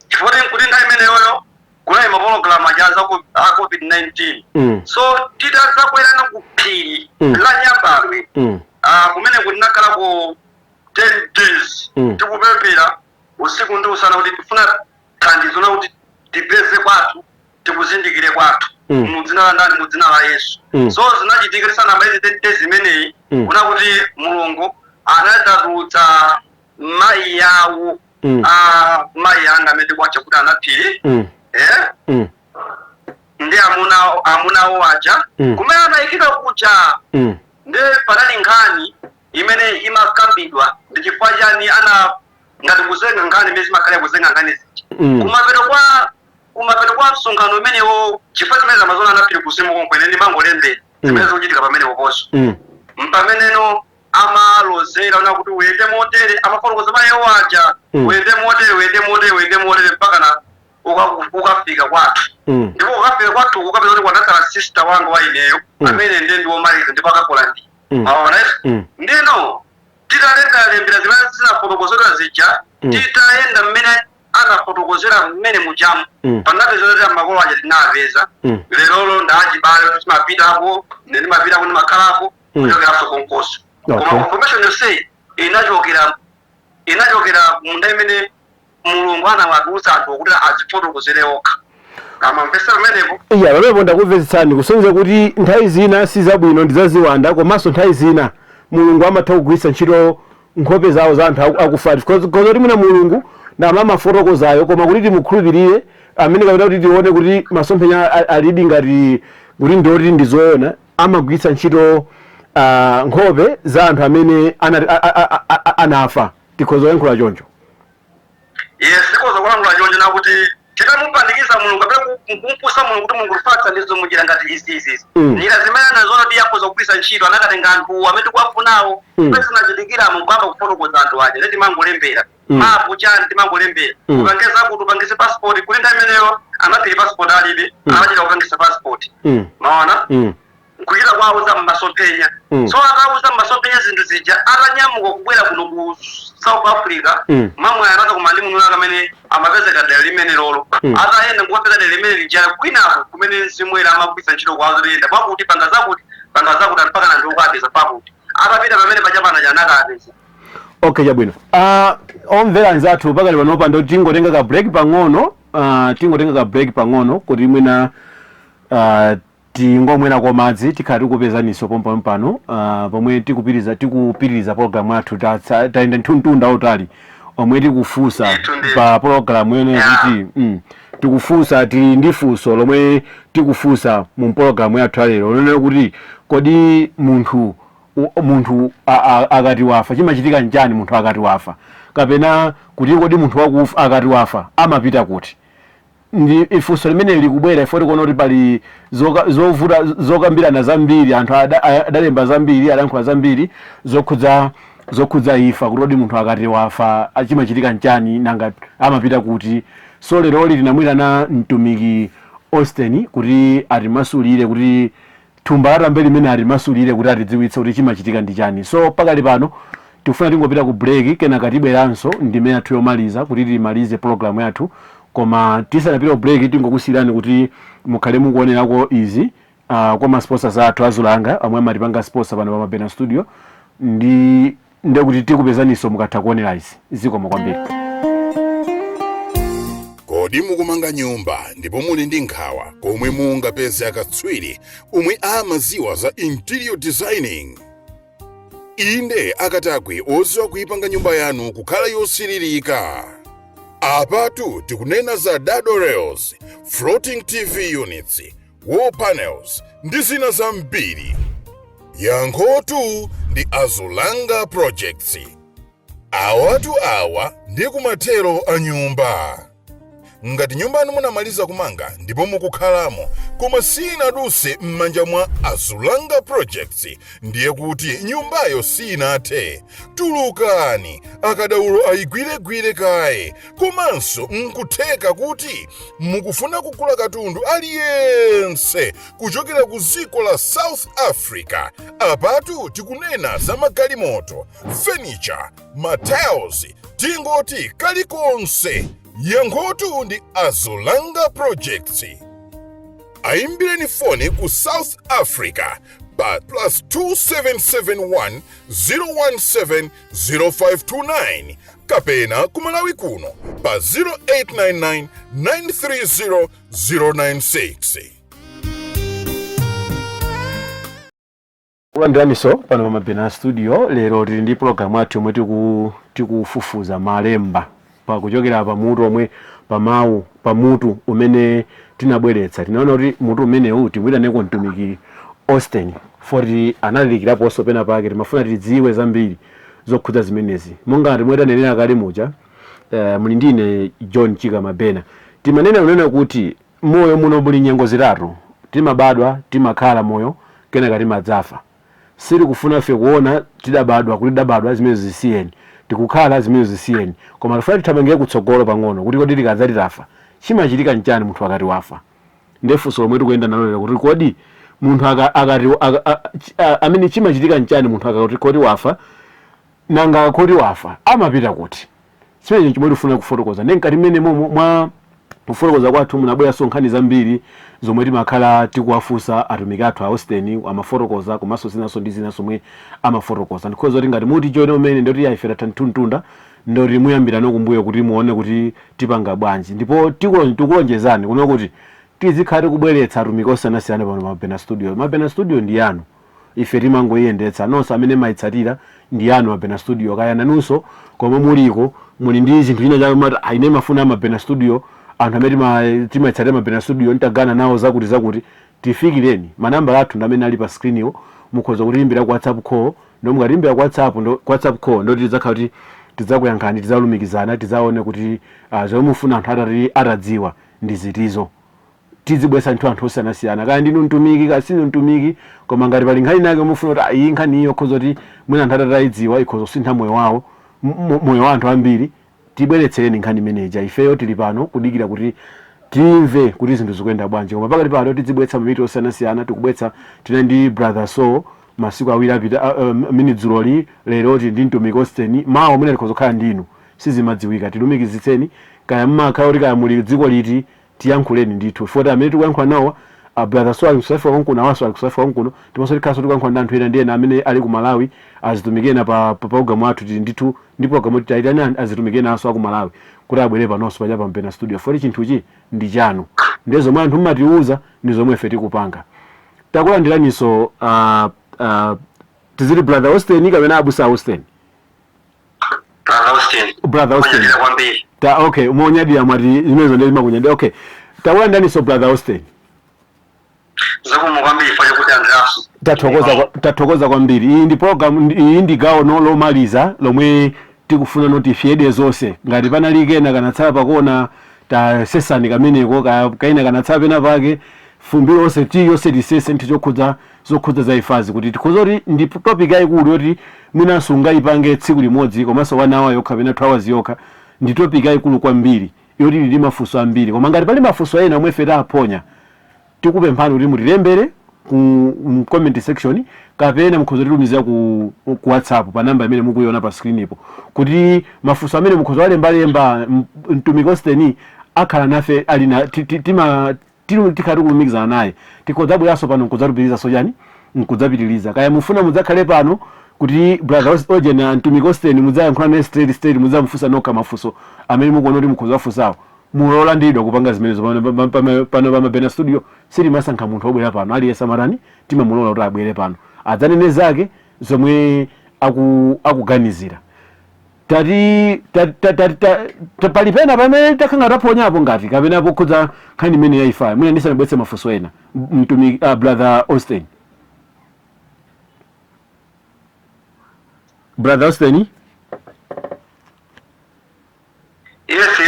Chifukwa kuti nthawi imeneyoyo kunali mapologalamu aja a COVID-19. So titazakwerana ku phiri la Nyambadwe, kumene kuti tinakhalako 10 days, tikupemphera usiku ndi usana kuti tifuna thandizo na kuti tipeze kwathu, tikuzindikire kwathu, mudzina la ndani? Mudzina la Yesu. So zinachitika tisanamalize 10 days imeneyi, kuna kuti Mulungu anadzatulutsa mayi yawo, mayi anga amene kwacha kuti anaphiri, ndi amunawo aja, kumene anayikidwa kuja. Ndi panali nkhani imene imakambidwa, ndi chifukwa chani ana ngati kuzenga nkhani imene zimakhala kuzenga nkhani zija. Kumapeto kwa msonkhano umenewo, chifukwa zimene zamazona anaphiri kusimu konkwene ndi mangolembera zimene zikuchitika pamenepo ponso, mpameneno amalozera ona kuti uyende motere, amafotokoza mayewo aja, uyende motere, uyende motere, uyende motere mpaka na ukafika kwathu. Ndipo ukafika kwathu ukapeza kuti kwanakhala sister wanga wa ineyo, amene ndiye ndiwomaliza ndipo akakola ndi maona. Ndino titalembera zimene zinafotokozedwa zija, titayenda mmene anafotokozera mmene mujamu, panapeza kuti makolo aja tinapeza. Lerolo ndachibale kuti timapitako, ine ndimapitako, ndimakhalako, kuchokeranso konkoso. Koma confirmation yonseyi inachokera munda imene Mulungu anawatulutsa anthu kuti azifotokozere okha. Amamvesa pamenepo? Iya, pamenepo ndakumvetsetsani, kusonyeza kuti nthawi zina si zabwino ndi zaziwanda, komanso nthawi zina Mulungu amatha kugwiritsa ntchito nkhope zawo za anthu akufa, koza kuti mwina Mulungu ndamamafotokozayo, koma kuti timukhulupirire amene kapena kuti tione kuti masomphenya alidi ngati kuti ndioti ndi zoona, amagwiritsa ntchito nkhope za anthu amene anafa. Tikhoza kuyankhula choncho? Yes, sikoza kulankhula choncho, nakuti titamupanikiza Mulungu kapena kumpusa Mulungu kuti Mulungu tifatsa ndizo munjira ngati izi izi izi, njira zimene anazoona kuti yakhoza kugwiritsa ntchito, anakatenga anthu amene tikuwafunawo. Pese zinachitikiramo kuyamba kufotokoza anthu aja, leti timangolembera, mapu chani, timangolembera, upange zakuti upangise passport, kuti nthawi imeneyo anaphiri passport alibe, anachita kupangisa passport. Maona? Kuchita kwauza mmasomphenya. So akauza mmasomphenya zinthu zija, atanyamuka kubwera kuno ku South Africa, mamwe anatha koma ndi munthu amene amapezeka dera limene lolo, atayenda nkukapeza dera limene lijala kwinako kumene mzimu woyera amagwiritsa ntchito kwawo zoyenda pakuti panga zakuti, panga zakuti, mpaka na ndikukapeza pakuti atapita pamene pachapana chanakapeza. Okay, chabwino. Omvera anzathu, pakali panopa ndo tingotenga ka break pang'ono, tingotenga ka break pang'ono kuti mwina tingomwerako madzi. Tikhala tikupezaniso pompano pomwe tikupitiriza pologalamu yathu. Tayenda mtunda utali omwe tikufunsa Ndithu, ndithu. pa pologalamu yene kuti tikufunsa, tili ndi funso lomwe tikufunsa mu pologalamu yathu yalero lonena kuti kodi munthu akati wafa chimachitika nchani? Munthu akati wafa, kapena kuti kodi munthu wakufa akati wafa amapita kuti? Ndi ifunso limene likubwera ifo tikuona kuti pali zovuta zokambirana zambiri, anthu adalemba zambiri, adayankhula zambiri zokhudza imfa, kuti kodi munthu akati wafa chimachitika nchani, nanga amapita kuti? So leroli tinamwitana mtumiki Austin kuti atimasulire, kuti thumba latambe limene atimasulire, kuti atidziwitse kuti chimachitika ndi chani. So pakali pano tikufuna tingopita ku break, kenaka tibweranso ndime yathu yomaliza kuti timalize program yathu. Koma tisanapite ku break, tingokusiyirani kuti mukhale mukuonerako izi kwa ma sponsors athu azulanga omwe amatipanga sponsor pano pa Mabena Studio, ndi ndekuti tikupezaniso mukatha kuonera izi. Zikomo kwambiri. Kodi Kodi mukumanga nyumba ndipo muli ndi nkhawa komwe mungapeze akatswiri omwe amaziwa za interior designing? Inde, akatakwe oziwa kuyipanga nyumba yanu kukhala yosiririka. Apatu tikunena za dado rails, floating TV units, wall panels ndi zina zambiri. Yankhotu ndi Azulanga Projects. Awatu awa ndi kumathero a nyumba. Ngati nyumba yanu munamaliza kumanga ndipo mukukhalamo, koma sinaduse m'manja mwa Azulanga Projects, ndiye kuti nyumbayo sinathe. Tulukani, akadaulo ayigwiregwire kaye. Komanso nkutheka kuti mukufuna kugula katundu aliyense kuchokera ku dziko la South Africa. Apatu tikunena za magalimoto, furniture, matiles, tingoti kalikonse. Yankhotu ndi Azulanga Projects. Ayimbireni foni ku South Africa pa +2771 017 0529 kapena ku Malawi kuno pa 0899 930 096. Kulandiraniso pano pa Mabena Studio. Lero tili ndi pologalamu yathu yomwe tikufufuza malemba pakuchokera pamutu omwe pamawu pamutu umene tinabweretsa. Tinaona kuti mutu umenewu timuyitaneko mtumiki Austin foti analalikiraponso pena pake. Timafuna tidziwe zambiri zokhudza zimenezi. Monga timwe tanenera kale muja, muli ndine John Chika Mabena. Timanena kunena kuti moyo muno muli nyengo zitatu: timabadwa, timakhala moyo, kenaka timadzafa. Sitikufuna ife kuona tidabadwa kuti tidabadwa, zimene zisiyeni, tikukhala, zimene zisiyeni, koma tifuna tithamangire kutsogolo pang'ono kuti kodi tikadza titafa chimachitika nchani munthu akati wafa? Ndefunso lomwe tikuyenda nalo lero, kuti kodi munthu akati amene chimachitika nchani munthu akati kodi wafa? Nanga kodi wafa amapita kuti? Chimenecho chomwe tifuna kufotokoza. Ndi mkati mmene momwe mwa kufotokoza kwathu munabweranso nkhani zambiri zomwe timakhala tikuwafunsa atumiki athu a Austin, amafotokoza, komanso zinanso ndi zinanso zomwe amafotokoza. Ndikhoza kuti ngati muti join umene ndoti ife tatha mtunda, ndoti muyambirano kumbuyo kuti muone kuti tipanga bwanji. Ndipo tikulonjezani kuno kuti tizikhala tikubweretsa atumiki osiyanasiyana pano pa Mabena Studio. Mabena Studio ndi yanu, ife timangoyiyendetsa. Nonse amene mayitsatira ndi yanu Mabena Studio. Kaya nanunso komwe muliko muli ndi chinthu china chake mati, "Ine mafuna Mabena Studio, anthu amene timayitsatira Mabena Studio ntagana nawo zakuti zakuti," tifikireni. Manambala athu ndi amene ali pa screen-iwo. Mukhoza kutiyimbira ku WhatsApp call. Ndo mukatiyimbira ku WhatsApp, ndo ku WhatsApp call ndo tidzakhala kuti tidzakuyankhani, tidzalumikizana, tidzaone kuti zomwe mufuna anthu atati atadziwa ndi zitizo. Tizibweretsa nthu anthu osiyanasiyana, kaya ndinu mtumiki, kaya sinu mtumiki, koma ngati pali nkhani nake mufuna kuti, "Ah, iyi nkhani iyo ikhoza kuti mwina anthu atati ayidziwa ikhoza kusintha moyo wawo, moyo wa anthu ambiri," tibweretsereni nkhani imeneja. Ifeyo tili pano kudikira kuti timve kuti zinthu zikuyenda bwanji. Koma pakati pano tizibweretsa mamiti osiyanasiyana. Tikubweretsa, tina ndi Brother Soul masiku awiri apita, mini dzuloli, lero tili ndi mtumiki Austin, mawa mwina tikhoza kukhala ndinu, sizimadziwika. Tilumikizitseni, kaya mmakhala kuti, kaya muli dziko liti, tiyankhuleni ndithu. Foti amene tikuyankhula nawo, a Brother Soul ali ku South Africa konkuno, awanso ali ku South Africa konkuno. Timonso tikhalanso tikuyankhula ndi anthu ena ndi ena amene ali ku Malawi, azitumiki ena pa program athu. Tili ndithu ndi program kuti tayitani azitumiki enanso aku Malawi kuti abwere panonso paja pa Mabena Studio. Foti chinthuchi ndi chanu, ndiye zomwe anthu mmatiuza ndi zomwe ife tikupanga. Takulandiraninso, tiziti Brother Austin kapena abusa Austin? Brother Austin. Brother Austin. Monyadira kwambiri. Ta, okay, monyadira mwati zimenezo ndi makunyadira. Okay, takulandiraninso, Brother Austin. Zikomo kwambiri chifukwa chokuti andiraso. Tathokoza kwambiri. Iyi ndi program, iyi ndi gawo no lomaliza lomwe tikufuna noti fyede zonse. Ngati panali kena kanatsala pakona, tasesani kameneko, kaina kanatsala pena pake, fumbi lonse tiyonse tisese nthu chokhudza zokhudza za imfazi, kuti tikhoza kuti ndi topic yayikulu yoti mwinanso ungayipange tsiku limodzi komanso 1 hour yokha kapena 2 hours yokha. Ndi topic yayikulu kwambiri yoti ili ndi mafunso ambiri. Koma ngati pali mafunso ena omwe ife taphonya, tikupemphani kuti mutilembere ku comment section kapena mukhoza kutilumizira ku WhatsApp pa namba imene mukuiona pa screen ipo, kuti mafunso amene mukhoza walembalemba, mtumiki Austin akhala nafe ali na tikhala tikulumikizana naye. Tikhoza bweranso pano nkudzatupitiriza chani, nkudzapitiriza. Kaya mufuna mudzakhale pano kuti Brother Ojen, mtumiki Austin, mudzayankhula naye straight straight, mudzamufunsa nokha mafunso amene mukuona kuti mukhoza wafunsawo. Mulolandiridwa kupanga zimenezo pano pa Mabena Studio. Sitimasankha munthu wobwera pano, aliyense amatani, timamulola kuti abwere pano adzanene zake zomwe akuganizira. Tati pali pena pamene takhanga taphonyapo ngati kapena pokhudza nkhani imene ya imfayo, mwina ndisanabweretse mafunso ena, mtumiki, Brother Austin, Brother Austin? Yes,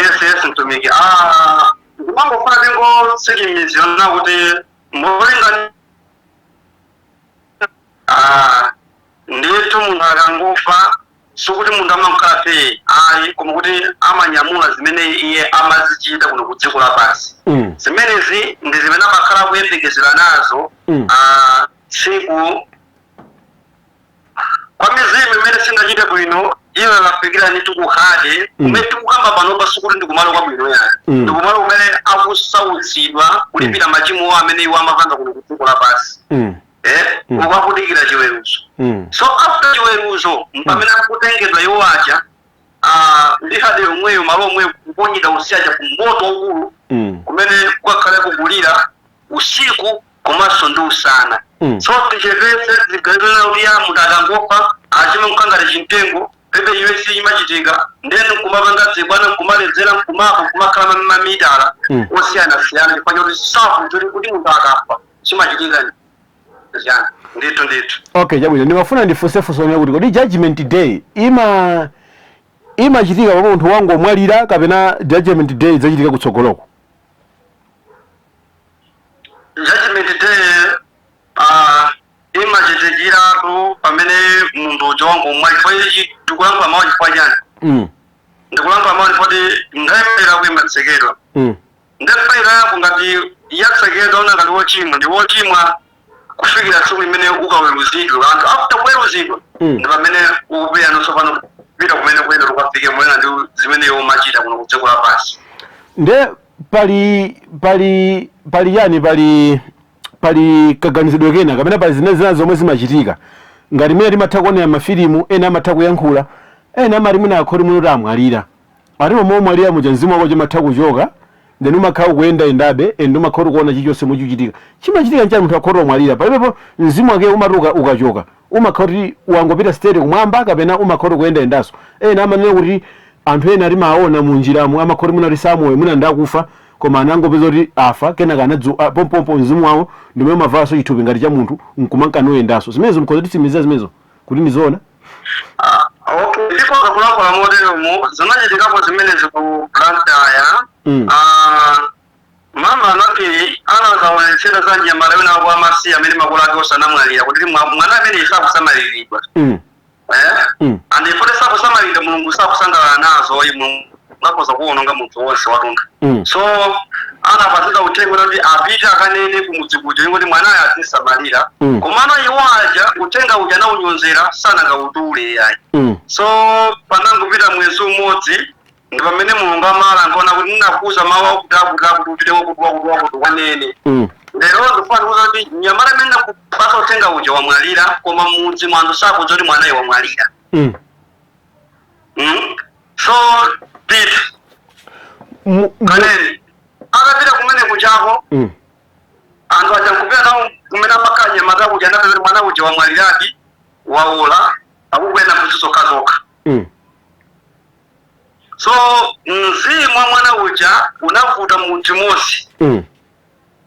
mtumiki. Ndimangofuna ndingotsimikizira kuti molinga ndithu munthu akangofa, sikuti munthu amakhala fee ayi, koma kuti amanyamula zimene iye amazichita kuno ku dziko lapansi. Zimenezi ndi zimene amakhala akuyembekezera nazo. Tsiku kwa mizimu imene singachite bwino iyo akafikira ndithu ku Hade kumene tikukamba panopa, sikuti ndikumalo kwabwino yani. Ndikumalo kumene akusautsidwa kulipira machimo amene iwo amapanga kuno ku dziko lapansi. Ukakudikira chiweruzo. So after chiweruzo, pamene akutengedwa iwo aja ndi Hade yomweyo, malo omweyo, kuponyedwa usiaja ku moto waukulu kumene kukakhale kukulira usiku komanso ndi usana. So tichepetse ziganizo kuti ya munthu akangofa achime mkangati chimtengo pepe iwe sichimachitika, ndeni nkumapanga zibwana, nkumaledzera, nkumapo nkumakhala mamitala osiyanasiyana, chifukwa choti sakuti kuti munthu akafa chimachitika chani. Ndithu, ndithu. Okay, chabwino. Ndimafuna ndifunse funso lomwe kuti kodi Judgment Day imachitika pomwe munthu wangomwalira kapena Judgment Day idzachitika kutsogoloko? Judgment Day imachitikiratu pamene munthu uja wangomwalira. Chifukwa ichi ndikulankhula mawu chifukwa chani? Ndikulankhula mawu chifukwa kuti nthawi yako imatsekedwa. Nde file yako ngati yatsekedwa, una ngati wochimwa, ndi wochimwa kufikira tsiku limene ukaweruzidwe. Anthu after kuweruzidwa ndi pamene ukupita nonso pano kupita kumene kuyenda tukafike moyena ndi zimene iwe umachita kuno ku dziko lapansi. Nde pali yani, pali kaganizidwe kena kapena pali zina zina zomwe zimachitika ngati mwina timatha kuonera mafilimu, ena amatha kuyankhula, ena amati mwina akhoti mwina kuti amwalira, ati momwe omwalira muja mzimu wako chimatha kuchoka, then umakhala ukuyendayendabe and umakhala ukuona chilichonse muchichitika. Chimachitika nchani munthu akhoti omwalira? Palibepo mzimu wake umati ukachoka umakhala kuti wangopita straight kumwamba kapena umakhala kuti kuyendayendanso? Ena amanena kuti anthu ena timaona munjiramo amakhala kuti mwina kuti samoyo, mwina ndakufa, koma anangopeza kuti afa, kenaka pompompo mzimu wawo ndimwe umavalanso chithupi ngati cha munthu nkumankanoyendanso. Zimenezo mkhoza titsimikizira zimenezo kuti ndizoona? Okay, ndikhoza kulankhula moteromo. Zinachitikapo zimenezi ku Blantyre. Mama anati anakaonetsera za mnyamata wina wako amasiya amene makolo ake osanamwalira kuti mwana amene sakusamaliridwa. Eh? And ifo sakusamalira, Mulungu sakusangalala nazo oyi. Mulungu akhoza kuwononga munthu wonse watunthu. So anapatsidwa uthenga kuti apite akanene kumudzi kuja kuti mwanayo azisamalira. Komano iwo aja uthenga uja anaunyonzera, sanakautule yayi. So panangopita mwezi umodzi ndi pamene Mulungu amala nkaona kuti ndinakuuza mawu akuti akuti akuti upite wakuti wakuti wakuti wanene. Lero ndifuna ndikuuza kuti mnyamata amene ndakupasa uthenga uja wamwalira, koma mudzi mwanthu sakudziwa kuti mwanayo wamwalira. So pita kanene. Akapita kumene kuchako, anthu aja nkupita nawo kumene amakhala nyamata kuja, anapeza kuti mwana uja wamwaliradi, waola, akukuyenda mbuzi zokhazokha. So mzimu wa mwana uja unavuta mudzi monse.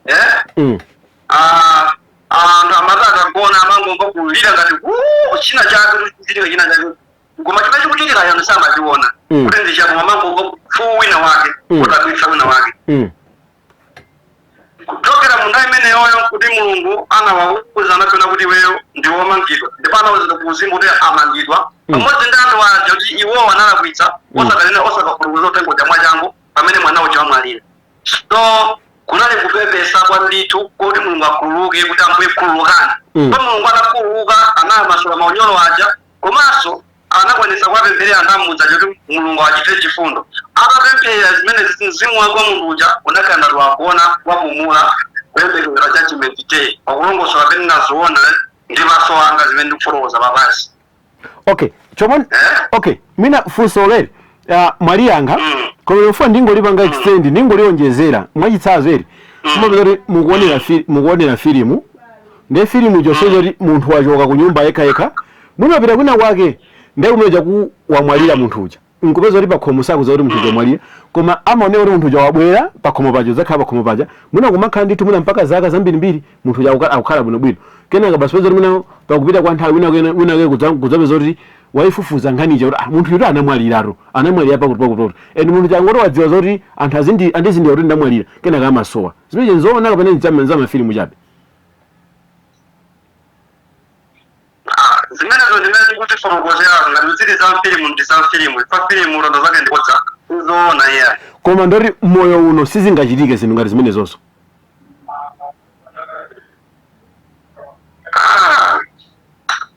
Eh? Ah, anthu amati akagona amangomva kulira ngati "Wuu", china chake kuchitika, china chake, koma chimene chikuchitika anthu samachiona kuti ndi chako. Amangomva kupfuu wina wake kudabwitsa wina wake. Kuchokera mu nthawi imeneyoyo kuti Mulungu anawauza, anapena kuti iweyo ndi womangidwa, ndipo anawuzidwa ku uzimu kuti amangidwa pamodzi ndi anthu aja kuti iwowo analakwitsa osakanena, osakafurukuza uthenga uja mwachangu pamene mwana uja wamwalira. So kunali kupepesa kwa ndithu kuti Mulungu akhululuke, kuti Ambuye khululukani. Pa Mulungu atakhululuka, anamasula maunyolo aja, komanso anakwanisa kuwapempherera anthu amudzi aja kuti Mulungu achitire chifundo. Atapemphera zimene, mzimu wake wa munthu uja unakhala ngati wagona, wapumula, kuyembekezera Judgment Day. Pakulongosola pene nazoona ndi maso anga zimene ndikufotokoza papansi. Okay, chomwe Eh? Okay, mina funso leli Mwaliyankha. Koma lofuna ndingolipanga extend, ndingolionjezera. Mwachitsanzo eri, mumapeza kuti mukuonera filimu, ndiye filimu chonsecho kuti munthu wachoka ku nyumba yekhayekha, munapita kwina kwake, ndiye kumene ku wamwalira munthu uja, nkupeza kuti pakhomo sakuza kuti munthu uja wamwalira, koma amaoneka kuti munthu uja wabwera pakhomo paja, udzakhala pakhomo paja, mwina kumakhala ndithu mwina mpaka zaka zambirimbiri, munthu uja akukhala bwinobwino. Kenaka basi peza kuti mwina pakupita kwa nthawi wina wake kudzapeza kuti waifufuza nkhani ija kuti munthu yuti anamwaliratu, anamwalira pakuti pakuti pakuti, and munthu changoti wadziwa zoti anthu andizindira kuti ndamwalira, kenaka amasowa. Zimene nzoona kapena zamafilimu chabe? Zimenezo ndimene ndikuzifotokozera ngati zili za mfilimu, ndi za mfilimu. Ifa filimu rondo zake ndikodza zoona, iya. Koma ndoti moyo uno sizingachitike zinthu ngati zimenezonso?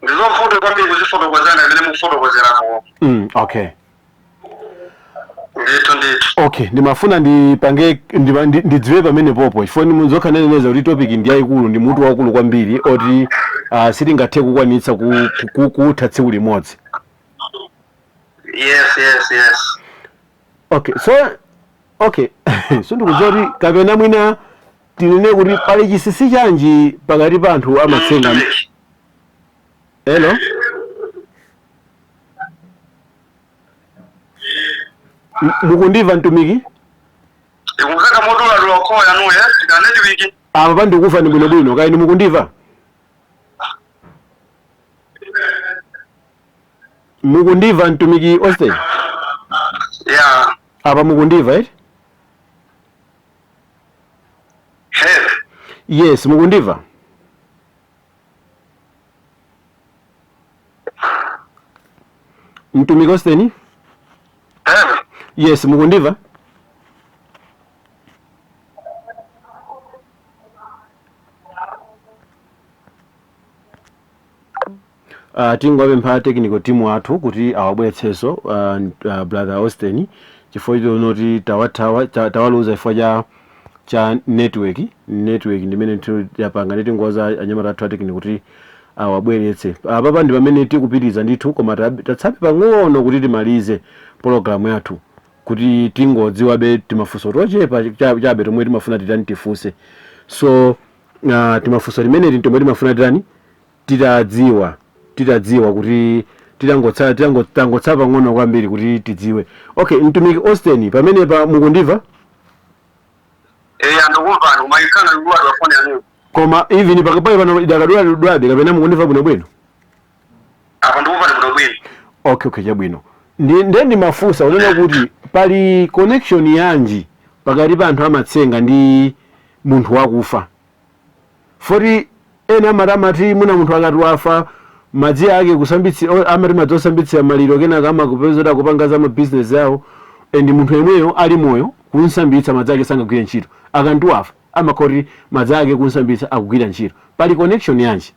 Ndizovuta kwambiri kuzifotokozera imene mukufotokozerako. Okay. Ndithu, ndithu. Okay, ndimafuna ndipange ndidziwe pamene popo, chifukwa ndimuzokhaneneza kuti topic ndi yayikulu, ndi mutu waukulu kwambiri oti sitingathe kukwanitsa kutha tsiku limodzi. Yes. Okay, so okay, so ndikudziwa kuti kapena mwina tinene kuti pali chinsinsi chanji pakati pa anthu amatsenga? Hello? Mukundimva mtumiki? Ikumveka moduladula khoya nuye tika network. Apa pandikufa ndi bwinobwino, kaya mukundimva? Mukundimva mtumiki Austin? Yeah. Apa mukundimva eti? Hey. Yes, mukundimva? Mtumiki Austin? Hey. Yes, mukundimva? Tingwapempha technical team athu kuti awabweretsenso brother Austin, chifukwa chonoti tawathawa, tawaluza chifukwa cha network ndimene yapanga. Ndi tingoza anyamata athu a technical kuti awabweretse. Apapa ndi pamene tikupitiriza ndithu, koma tatsabe pang'ono kuti timalize pologalamu yathu, kuti tingodziwabe timafunso tochepa chabe tomwe timafuna titani, tifunse. So timafunso timeneti tomwe timafuna titani, titadziwa kuti tangotsa pang'ono kwambiri kuti tidziwe. Okay, mtumiki Austin, pamenepa mukundimva? Eh, andikumvani, koma ikhala luladwa foni yanu. Koma even pakapali pano idakadula-dulabe kapena mukundimva bwinobwino? Apa ndikumvani bwinobwino. Okay, chabwino. Ndiye ndimafunsa unena kuti pali connection yanji pakati pa anthu amatsenga ndi munthu wakufa, foti ena amati mwina munthu akati wafa, madzi ake kusambitsira, amati madzi osambitsira maliro, kenaka amakupeza kuti akupanga za mabizinesi awo, and munthu yemweyo ali moyo kunsambitsa madzi ake sangagwire ntchito, akanti wafa amakhala kuti madzi ake kunsambitsa akugwira ntchito. Pali connection yanji?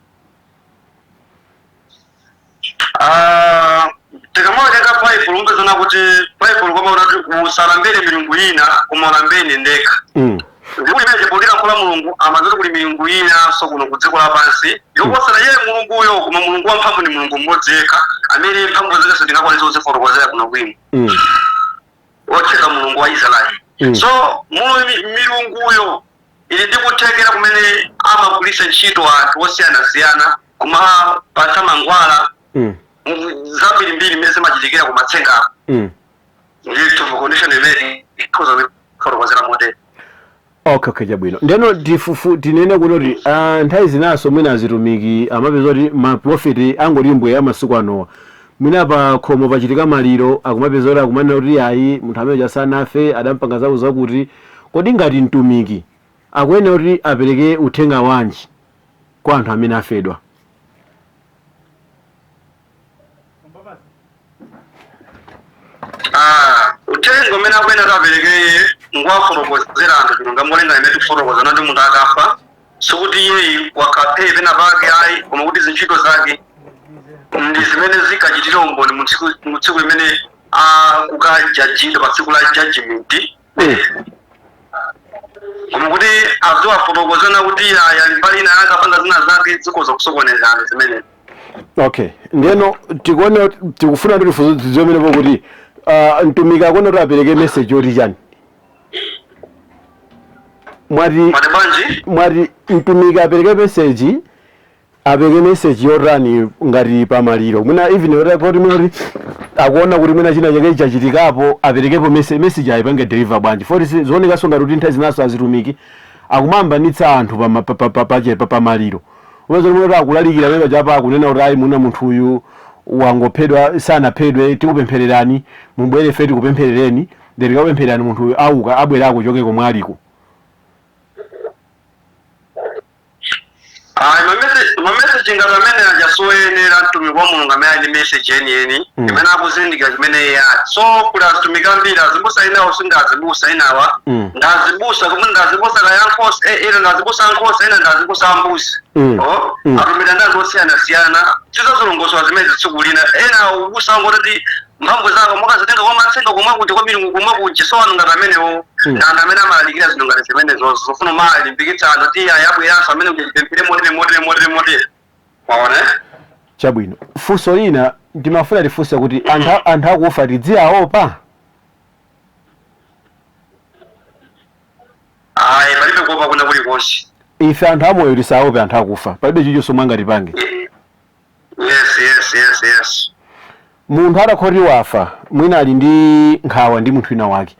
Tikamawerenga Baibulo umpezana kuti Baibulo koma kuti usalambire milungu ina koma ulambire ndekha. Ndikuti imene chipulira Mulungu amazoti kuli milungu ina so kuno ku dziko lapansi yoposera iye Mulunguyo, koma Mulungu wamphamvu ndi Mulungu mmodzi yekha amene mphamvu zake sitingakwanise kuzifotokozera kuno kwino, otchedwa Mulungu wa Israeli. So milunguyo ili ndi kuthekera kumene amagwiritsa ntchito anthu osiyanasiyana kumapatsa mankhwala, zambirimbiri mmene zimachitikira kumatsengako. Ndithu condition imene ikhoza kufotokozera motere. Okay, chabwino. Ndeno tinene kuti nthawi zinaso mwina azitumiki amapeza kuti maprofeti angoti mbwe amasiku anowa, mwina pa khomo pachitika maliro, akumapeza kuti akumanena kuti ayi, munthu amene sanafe, adampanga zawo zakuti. Kodi ngati mtumiki akuyenera kuti apereke uthenga wanji kwa anthu amene afedwa? Uthenga umene akuyenera apereke ngwafotokozera anthu chilungamo molingana imene tikufotokoza nati munthu akafa sikuti iyeyi wakaphe pena pake ayi, koma kuti zintchito zake ndi zimene zikachitira umboni mu tsiku limene akukajajidwa pa tsiku la judgment. Koma kuti aziwafotokozana kuti aya mbali ina akapanga zina zake zikhoza kusokonezana zimenezi. Okay, ndeno tikuone, tikufuna kuti tidziwe pamenepo kuti Mtumiki akuona kuti apereke message yoti chani? Mwati Mwati bwanji? Mwati mtumiki apereke message, apereke message yotani ngati pamaliro? Mwina even kuti mwina kuti akuona kuti mwina china chake chachitikapo, aperekepo message, ayipange deliver bwanji? Foti zionekanso ngati kuti nthawi zinaso azitumiki akumambanitsa anthu pamaliro. Upeza kuti mwina akulalikira pamene pachapa, akunena kuti ayi, muna munthu uyu wangophedwa, sanaphedwe, tikupemphererani, mubwere ife tikupempherereni, then tikapemphererani munthu uyu auka, abwera akuchoke komwe aliko. Ayi, mamessage ngati amene aja soyenera mtumiki wa Mulungu amene ali ndi message yeniyeni imene akuzindikira chimene iye ali. So kuli azitumiki ambiri, azibusa inawo singazibusa inawa ndazibusa komwe ndazibusa kaya nkhosa, ena ndazibusa nkhosa, ena ndazibusa ambuzi. Oh, atumiki ndi anthu osiyanasiyana, tizazilongosola zimene tsiku lina. Ena ubusa ngototi mphamvu zako mwakazitenga kwa matsenga komwe kuja, kwa milungu komwe kuja. So anthu ngati amenewo ndi anthu amene amalalikira zinthu ngati zimenezozo, zofuna umalimbikitsa anthu ti ayabweranso amene kuti tipemphere motere, motere, motere, motere, waona, eh? Chabwino, funso lina ndimafuna tifunse kuti anthu akufa tidziaopa? Ayi, palibe kuopa kuna kulikonse. Ife anthu amoyo tisaope anthu akufa, palibe chilichonse mwangatipange. Yes. Munthu atakhoti wafa, mwina ali ndi nkhawa ndi munthu wina wake,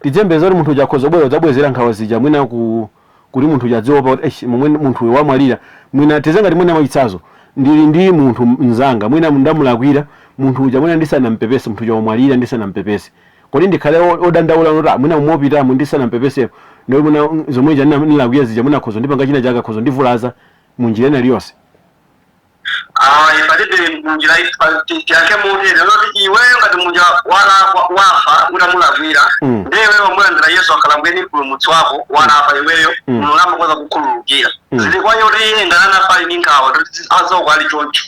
tidzembeza kuti munthu uja akhoza kubwera kudzabwezera nkhawa zija, mwina kuti munthu uja adziopa kuti eish, momwe munthu uyu wamwalira. Mwina tizengati mwina mwachitsanzo ndili ndi munthu mnzanga, mwina ndamulakwira munthu uja, mwina ndisanampepese, munthu uja wamwalira ndisanampepese, kodi ndikhale odandaula kuti mwina mopitamo ndisanampepesepo, ndipo mwina zomwe ija ndilakwira zija, mwina akhoza ndipanga china chake, akhoza ndivulaza munjira ina iliyonse? Ayi, palibe munjira. Tiyankhe motere loti iweyo ngati munja walakwa, wafa utamulakwira, ndiye iweyo wamulandira Yesu akhala mbweni mpulumutsi wako, walapa iweyo, Mulungu amakoza kukhululukira. Zili kwa yoti iye ngati anafa ali ndi nkhawa toti azauka ali choncho.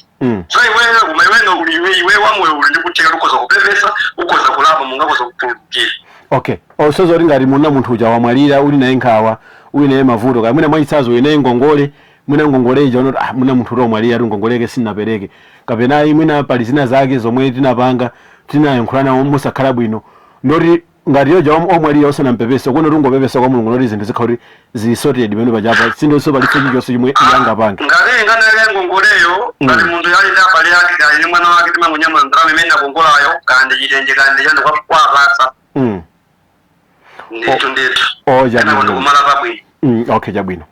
So iweyo, koma iweyo uli iwe wamoyo, uli ndi kutheka, ukhoza kupepesa, ukhoza kulapa, Mulungu akhoza kukhululukira. Okay, osoza kuti ngati muna munthu uja wamwalira uli naye nkhawa, uli naye mavuto, kaya mwina mwachitsanzo uli naye ngongole, mwina ngongole ija unoti ah, mwina munthu wamwalira ati ngongoleke sinapereke, kapena ayi, mwina pali zina zake zomwe tinapanga, tinayankhulana musakhala bwino, ndoti ngati yoja omwalira usanampepese, kuona kuti ungopepesa kwa Mulungu, noti zinthu zikhala kuti zili sorted pamene pachapa, sindonso palibe chilichonse chomwe iye angapange. Ngati nganali ngongoleyo, ngati munthu ali ndi abale ake, kali ndi mwana wake, timangonyamula ndalama imene akongolayo, kandi chitenje, kandi chani, kwapatsa. Ndithu, ndithu. Oh, Kenako chabwino. ndikumala pabwino. Okay, chabwino.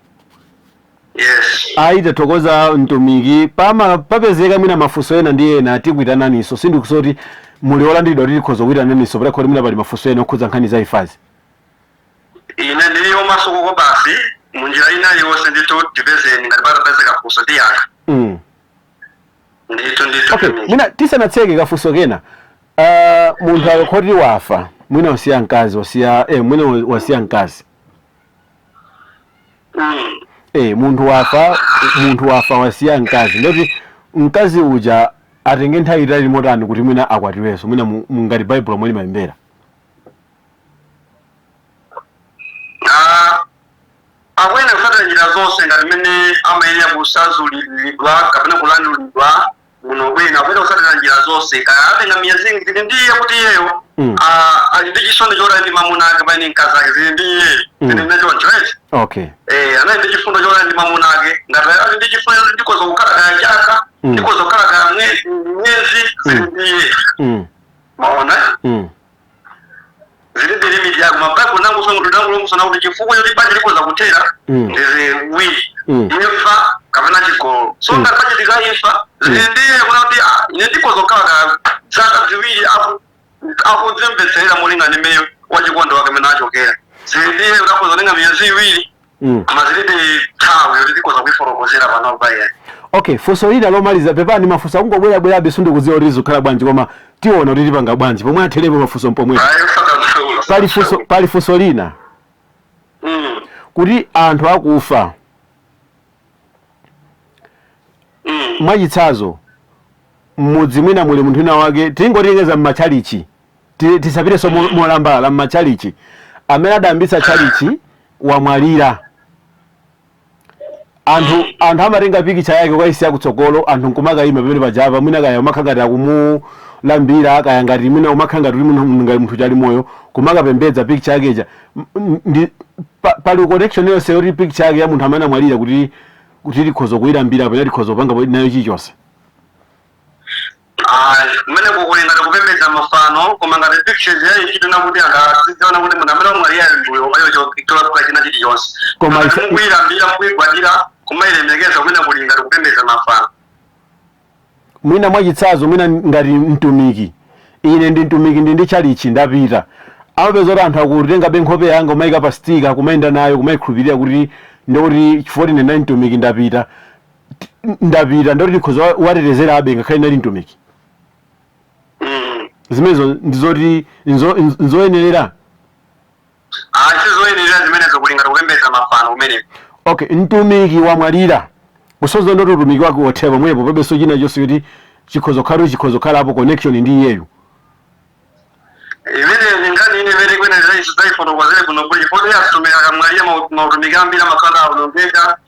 Yes. Ayi, tathokoza mtumiki. Pama papezeka mwina mafunso ena ndi ena, tikuitananiso. Sindikusoti muli olandiridwa kuti tikhoza kuitananiso patakho mwina pali mafunso ena okhudza nkhani za imfazi. Ine ndiliyo masukoko basi, munjira ina iliyonse ndithu tipezeni, ngati patapezeka funso tiyankha. Ndithu, ndithu. Okay. Mtumiki. Mwina tisanatseke, kafunso kena. Munthu akakhoti wafa, mwina wasiya mkazi, wasiya mwina wasiya mkazi. Munthu wafa, munthu wafa wasiya mkazi, ndoti mkazi uja atenge nthawi itali motani kuti mwina akwatiwenso, mwina ngati Baibulo mwe limayembera? Ah, akuyenera kutsatira njira zonse ngati mmene amayenera kusazulidwa kapena kulandulidwa muno bwino. Akuyenera kutsatira njira zonse, kaya atenga miyezi, zili ndi iye kuti iyeyo ali ndi chisoni chotani ndi mamuna ake pamene mkazi ake, zili ndi iyeyo. Zili ndi choncho, eti? Okay. Anali ndi chifundo chotani ndi mamuna ake. Ngati ali ndi chifundo choti ndikhoza kukhala kaya chaka, ndikhoza kukhala kaya mwezi, zili ndi iye. Maona? Zilibe limit yako. Mabaibulo nangulongosola kuti chifukwa choti banja likhoza kuthera ndi ziwiri: imfa kapena chigololo. So ngati pachitika imfa, zili ndiye kuna kuti ine ndikhoza kukhala ka zaka 2 akudzimvetserera molingana ndi mmene wachikondi wake mmene achokera. Zili ndiye kuti akhoza kutenga miyezi 2, koma zilibe nthawi yoti tikhoza kuifotokozera panopa iye. Okay, funso lina lomaliza, pepani, mafunso akungobwerabwerabe, sindikudziwa kuti zikukhala bwanji, koma tiona kuti tipanga bwanji pomwe atherepo mafunso mpomwepo. Ayi, usadandaula. Pali funso lina kuti anthu akufa, mwachitsanzo mmudzi mwina muli munthu wina wake, tingotilengeza mmatchalichi, tisapirenso molambala, mmatchalichi amene adayambitsa tchalichi wamwalira, anthu amatenga pikicha yake kukayisiya kutsogolo, anthu nkumakayima pamene pajapa, mwina kaya umakhala ngati akumu kumalambira, kaya ngati mwina umakhala ngati uli munthu, ngati munthu chali moyo, kumakapembedza picture yakeja, ndi pali connection yonse yoti picture yake ya munthu amene amwalira kuti tikhoza kuyilambira kapena tikhoza kupanga nayo chilichonse? Kumene kukuli ngati kupembedza mafano, koma ngati pictures yayi chitona kuti anthu azidziona kuti munthu amene wamwalira ndiuyo, koma icho cholakwika china chilichonse. Koma Ngati mukuyilambira, mukuyigwadira, kumayilemekeza, kumene kuli ngati kupembedza mafano. Mwina mwachitsanzo, mwina ngati mtumiki, ine ndi mtumiki, ndi chalichi, ndapita, amapeza kuti anthu akutenga nkhope yanga, kumayika pa sticker, kumayenda nayo, kumayikhulupirira kuti ndikuti chifukwa ine ndali mtumiki, ndapita, ndikuti ndikhoza watetezerabe ngakhale ndali mtumiki. Zimenezo ndizoti nzoyenerera? Ah, sizoyenerera zimenezo, kuli ngati kupembedza mafano kumeneko. Okay, mtumiki wamwalira, kusoza ndoti utumiki wake wothera pomwepo, pabenso china chonse kuti chikhoza kukhala kuti chikhoza kukhalapo connection ndi iyeyo? Imene nkhani ine imene kwene zayifotokozere kuno kuti chifukwa atumiki akamwalira, mautumiki ambiri amakhala aonongeka,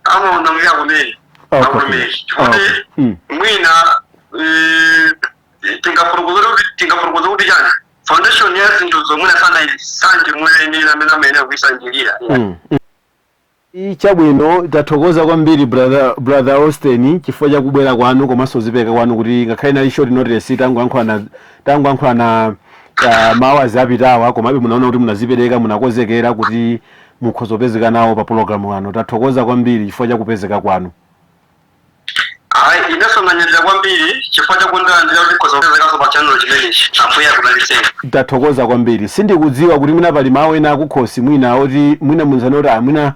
amaonongeka kumene mautumiki, chifukwa mwina tingafotokoze kuti chani, foundation ya zinthu zomwe sanaisanje moyenera amene amayenera kuisanjirira. Chabwino, tathokoza kwambiri, brother Austin, chifukwa cha kubwera kwanu komanso zipereka kwanu, kuti ngakhale nali short notice, tangoyankhulana mawu apitawa, komabe munaona kuti munazipereka, munakonzekera kuti mukhoza kupezeka nawo pa pologalamu yanu. Tathokoza kwambiri chifukwa cha kupezeka kwanu. Ayi, inenso ndanyadira kwambiri chifukwa chakundilandira kuti khoza kupezekanso pa channel chimenechi. Ambuye akudalitseni. Tathokoza kwambiri. Sindikudziwa kuti mwina pali mawu ena akukhosi, mwina oti mwina munzana kuti mwina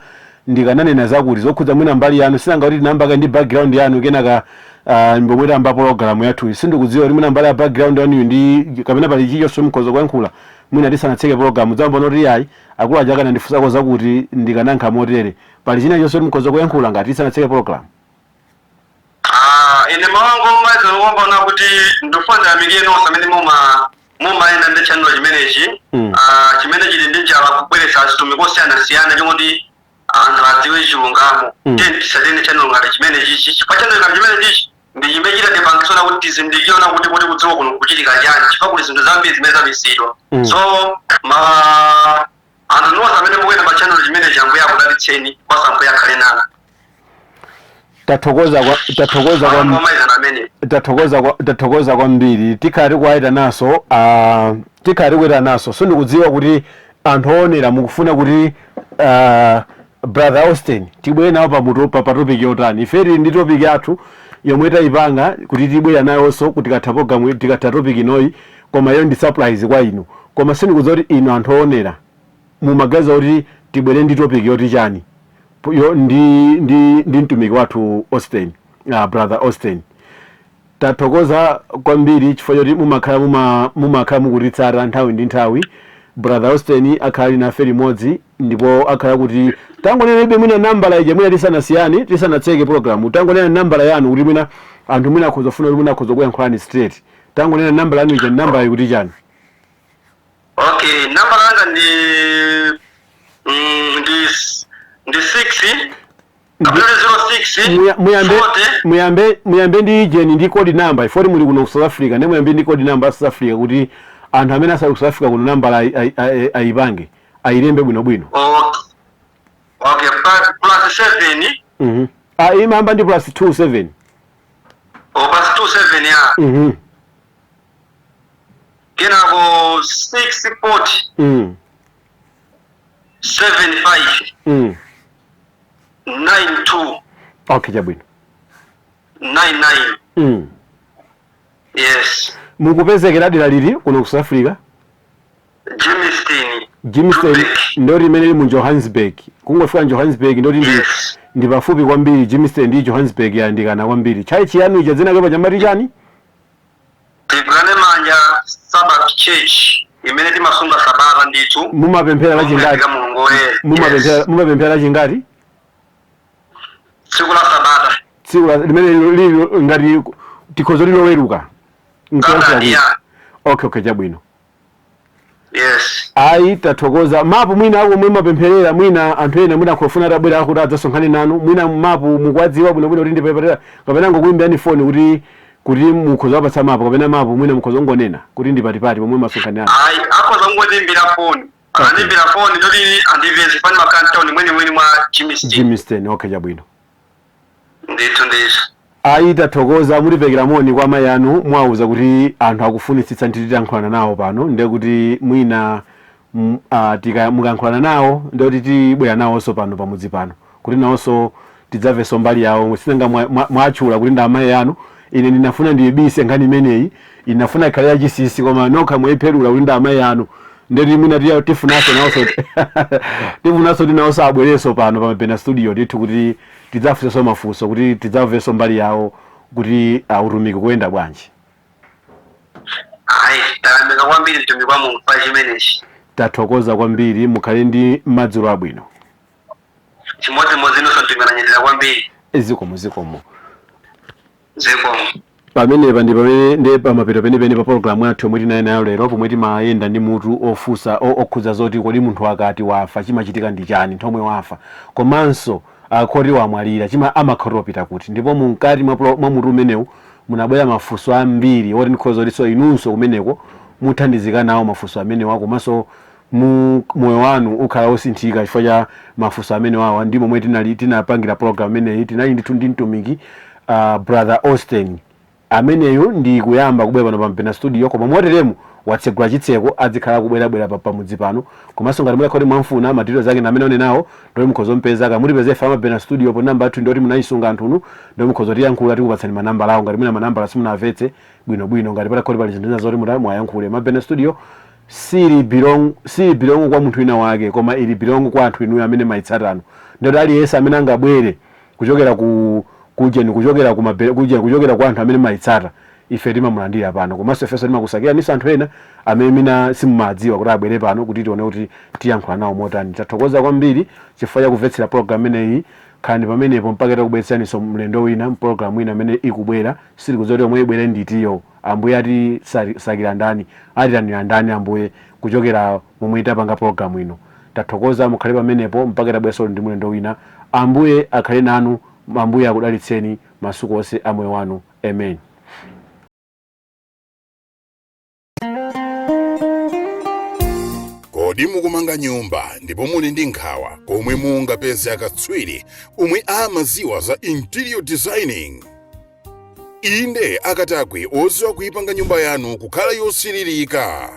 ndikananena zakuti zokhudza mwina mbali yanu, sinanga kuti tinayamba ndi background yanu, kenaka mbomwe tayamba pologalamu yathuyi. Sindikudziwa kuti mwina mbali ya background yanuyo ndi kapena pali chilichonse mukhoza kuyankhula mwina tisanatseke pologalamu, dzambona kuti ayi, akulu aja akanandifunsako zakuti, ndikanayankha motere. Pali china chonse kuti mukhoza kuyankhula ngati tisanatseke pologalamu? Ah, ine mawango mmazi nokumbona kuti ndifuna ndiyamikire nonse amene mumayenda ndi channel chimenechi, chimene chili ndi njala kubweretsa azitumiki osiyanasiyana chomwe anthu adziwe chilungamo. Tiye tisatene channel ngati chimene chichi, chifukwa channel ngati chimene chichi ndi chimene chitatipangitsona kuti tizindikire kuti kudziwa kuno kuchitika chani, chifukwa kuli zinthu zambiri zimene zabisidwa. So ma anthu nonse amene mukuyenda pa channel chimenechi, Ambuye akudalitseni, basa Ambuye akhale nanu. Tathokoza kwa Mawango amene Tathokoza kwambiri. Tikhala tikuwayita naso, tikhala tikuwayita naso. Sindikudziwa kuti anthu oonera mukufuna kuti brother Austin tibwere nawo pa topic yotani. Ife tili ndi topic yathu yomwe tayipanga kuti tibwera nayonso kuti tikatha program, tikatha topic inoyi, koma iyo ndi surprise kwa inu. Koma sindikudziwa kuti inu anthu oonera mumaganiza kuti tibwere ndi topic yoti chani yo ndi mtumiki wathu Austin, brother Austin. Tathokoza kwambiri chifukwa choti mumakhala mukutitsata nthawi ndi nthawi. Brother Austin akhala ali nafe limodzi, ndipo akhala kuti tangonena ibe mwina nambala ija, mwina tisanasiyane, tisanatseke program, tangonena nambala yanu kuti mwina anthu mwina akhoza kufuna kuti mwina akhoza kuyankhulani straight. Tangonena nambala yanu ija, nambala ikuti chani? Okay, nambala yanga ndi 6 kapena 06 Muyambe 40. Muyambe ndi jeni, ndi code number ifoti muli kuno ku South Africa, ndi muyambe ndi code number ya South Africa kuti anthu amene asali ku South Africa kuno nambala ayipange, ayilembe bwinobwino. Okay, plus 7. Ah, imayamba ndi plus 27. O, plus 27 ya. Kenako 6 40 75 92. Okay, chabwino. 99. Yes. Mukupezekera dera lili kuno ku South Africa? Germiston. Germiston. Joburg. Ndoti imene ili mu Johannesburg, kungofika Johannesburg, ndoti ndi Yes. ndi pafupi kwambiri. Germiston ndi Johannesburg yayandikana kwambiri. Church yanu ija dzina kepa chamati chani? Tigwirane Manja Sabbath Church, imene timasunga sabata ndithu. Mumapemphera lachingati? Mumapemphera Mulungu woyera. Mumapemphera Yes. Mumapemphera lachingati? Tsiku la sabata. Tsiku limene lili ngati tikhozo liloweruka. Sabata ya. Okay, chabwino. Yes. Ayi, tathokoza. Mapu mwina ako mwe mapempherera, mwina anthu ena mwina akufuna atabwera kuti adzasonkhane nanu, mwina mapu mukuwadziwa bwinobwino kuti ndipepetera, kapena ngokuimbirani foni kuti Kuti mukhoza wapatsa mapu kapena mapu, mwina mukhoza kungonena kuti ndi patipati pomwe masonkhanirano. Ayi, akhoza kungotimbira foni. Akandimbira foni ndoti andipeze pani makantoni mwenimweni mwa Germiston. Germiston, okay, chabwino. Ndithu ndithu. Ayi, tathokoza. Mutipekera moni kwa amayi anu, mwauza kuti anthu akufunitsitsa ndithu tiyankhulana nawo pano, ndiye kuti mwina mukayankhulana nawo, ndiye kuti tibwera nawonso pano pamudzi pano kuti nawonso tidzamvenso mbali yawo. Sinanga mwatchula kuti ndi amayi anu. Ine ndinafuna ndiyibise nkhani imeneyi, inafuna ikhale yachinsinsi, koma nokha mwayipherula kuti ndi amayi anu. Ndeti mwina tifunanso nawonso, tifunanso kuti nawonso abwerenso pano pa Mapena Studio ndithu kuti tidzafunsenso mafunso, kuti tidzamvenso mbali yawo kuti utumiki kuyenda bwanji. Ayi, tayamika kwambiri mtumiki wa Mulungu pa chimenechi. Tathokoza kwambiri, mukhale ndi madzulo abwino. Chimodzimodzi inunso mtumiki, ananyadira kwambiri. Zikomo, zikomo. Zikomo. Pamenepa ndi pamene ndi pamapeto penipeni pa pologalamu yathu yomwe tinali nayo lero, pomwe timayenda ndi mutu ofunsa okhudza zoti kodi munthu akati wafa chimachitika ndi chani, nthomwe wafa komanso akhoti wamwalira chima amakhala opita kuti. Ndipo mumkati mwa mutu umenewu munabwera mafunso ambiri oti ndikhoza kutinso inunso kumeneko muthandizika nawo mafunso amenewa, komanso mu moyo wanu ukhala wosinthika chifukwa cha mafunso amene wawa. Ndi momwe tinali tinapangira program imeneyi. Tinali ndithu ndi mtumiki Brother Austin ameneyu ndi kuyamba kubwera pano pa Mpena Studio, koma moteremu watsegula chitseko, adzikhala kubwerabwera pa pamudzi pano. Komanso ngati mudakhala kuti mwamfuna, ma details ake ndi amene onenawo, ndoti mukhoza mpeza kamutipeze ife Amapena Studio po namba yathu, ndoti munayisunga anthunu, ndoti mukhoza tiyankhula, tikupatsani manambala awo ngati mwina manambala simunamvetse bwinobwino, ngati patakhala pali zinthu zina zoti mwayankhule. Mapena Studio sili belong kwa munthu wina wake, koma ili belong kwa anthu inuyo amene mayitsatano. Ndoti aliyense amene angabwere kuchokera ku kujeni, kuchokera ku kujeni, kuchokera kwa anthu amene mayitsata, ife timamulandira pano. Komanso ifenso timakusakiraninso anthu ena amene mina simumadziwa kuti abwere pano kuti tione kuti tiyankhula nawo motani. Tathokoza kwambiri chifukwa chakumvetsera program imeneyi. Khalani pamenepo mpaka takubweretsaninso mlendo wina mpologalamu ina amene ikubwera. Sitikudziwa kuti omwe ibwere nditiyo, Ambuye ati sakira ndani, atitanira ndani Ambuye kuchokera momwe tapanga pologalamu ino. Tathokoza, mukhale pamenepo mpaka tabwerenso ndi mlendo wina. Ambuye akhale nanu, Ambuye akudalitseni masiku onse a moyo wanu. Amen. Kodi mukumanga nyumba ndipo muli ndi nkhawa komwe mungapeze akatswiri omwe amaziwa za interior designing? Inde, akatakwe oziwa kuipanga nyumba yanu kukhala yosiririka.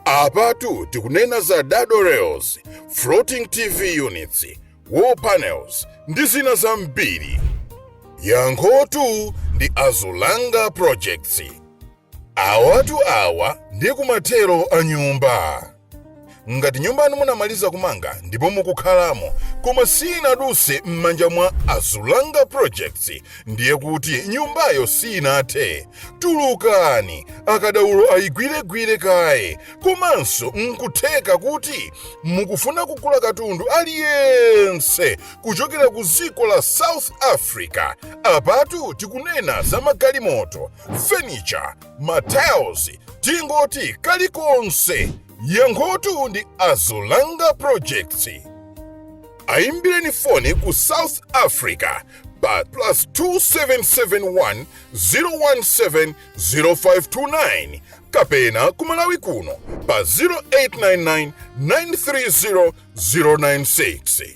Apatu tikunena za dado rails, floating TV units, wall panels ndi zina zambiri. Yankhotu ndi Azulanga Projects. Awatu awa ndi kumathero a nyumba. Ngati nyumba yanu munamaliza kumanga ndipo mukukhalamo, koma sinaduse m'manja mwa Azulanga Projects, ndiye kuti nyumbayo sinathe. Tulukani, akadaulo ayigwiregwire kaye. Komanso nkutheka kuti mukufuna kugula katundu aliyense kuchokera ku dziko la South Africa. Apatu tikunena za magalimoto, furniture, ma tiles, tingoti kalikonse. Yankhotu ndi Azulanga Projects. Ayimbireni foni ku South Africa pa +2771 017 0529 kapena ku Malawi kuno pa 0899 930 096.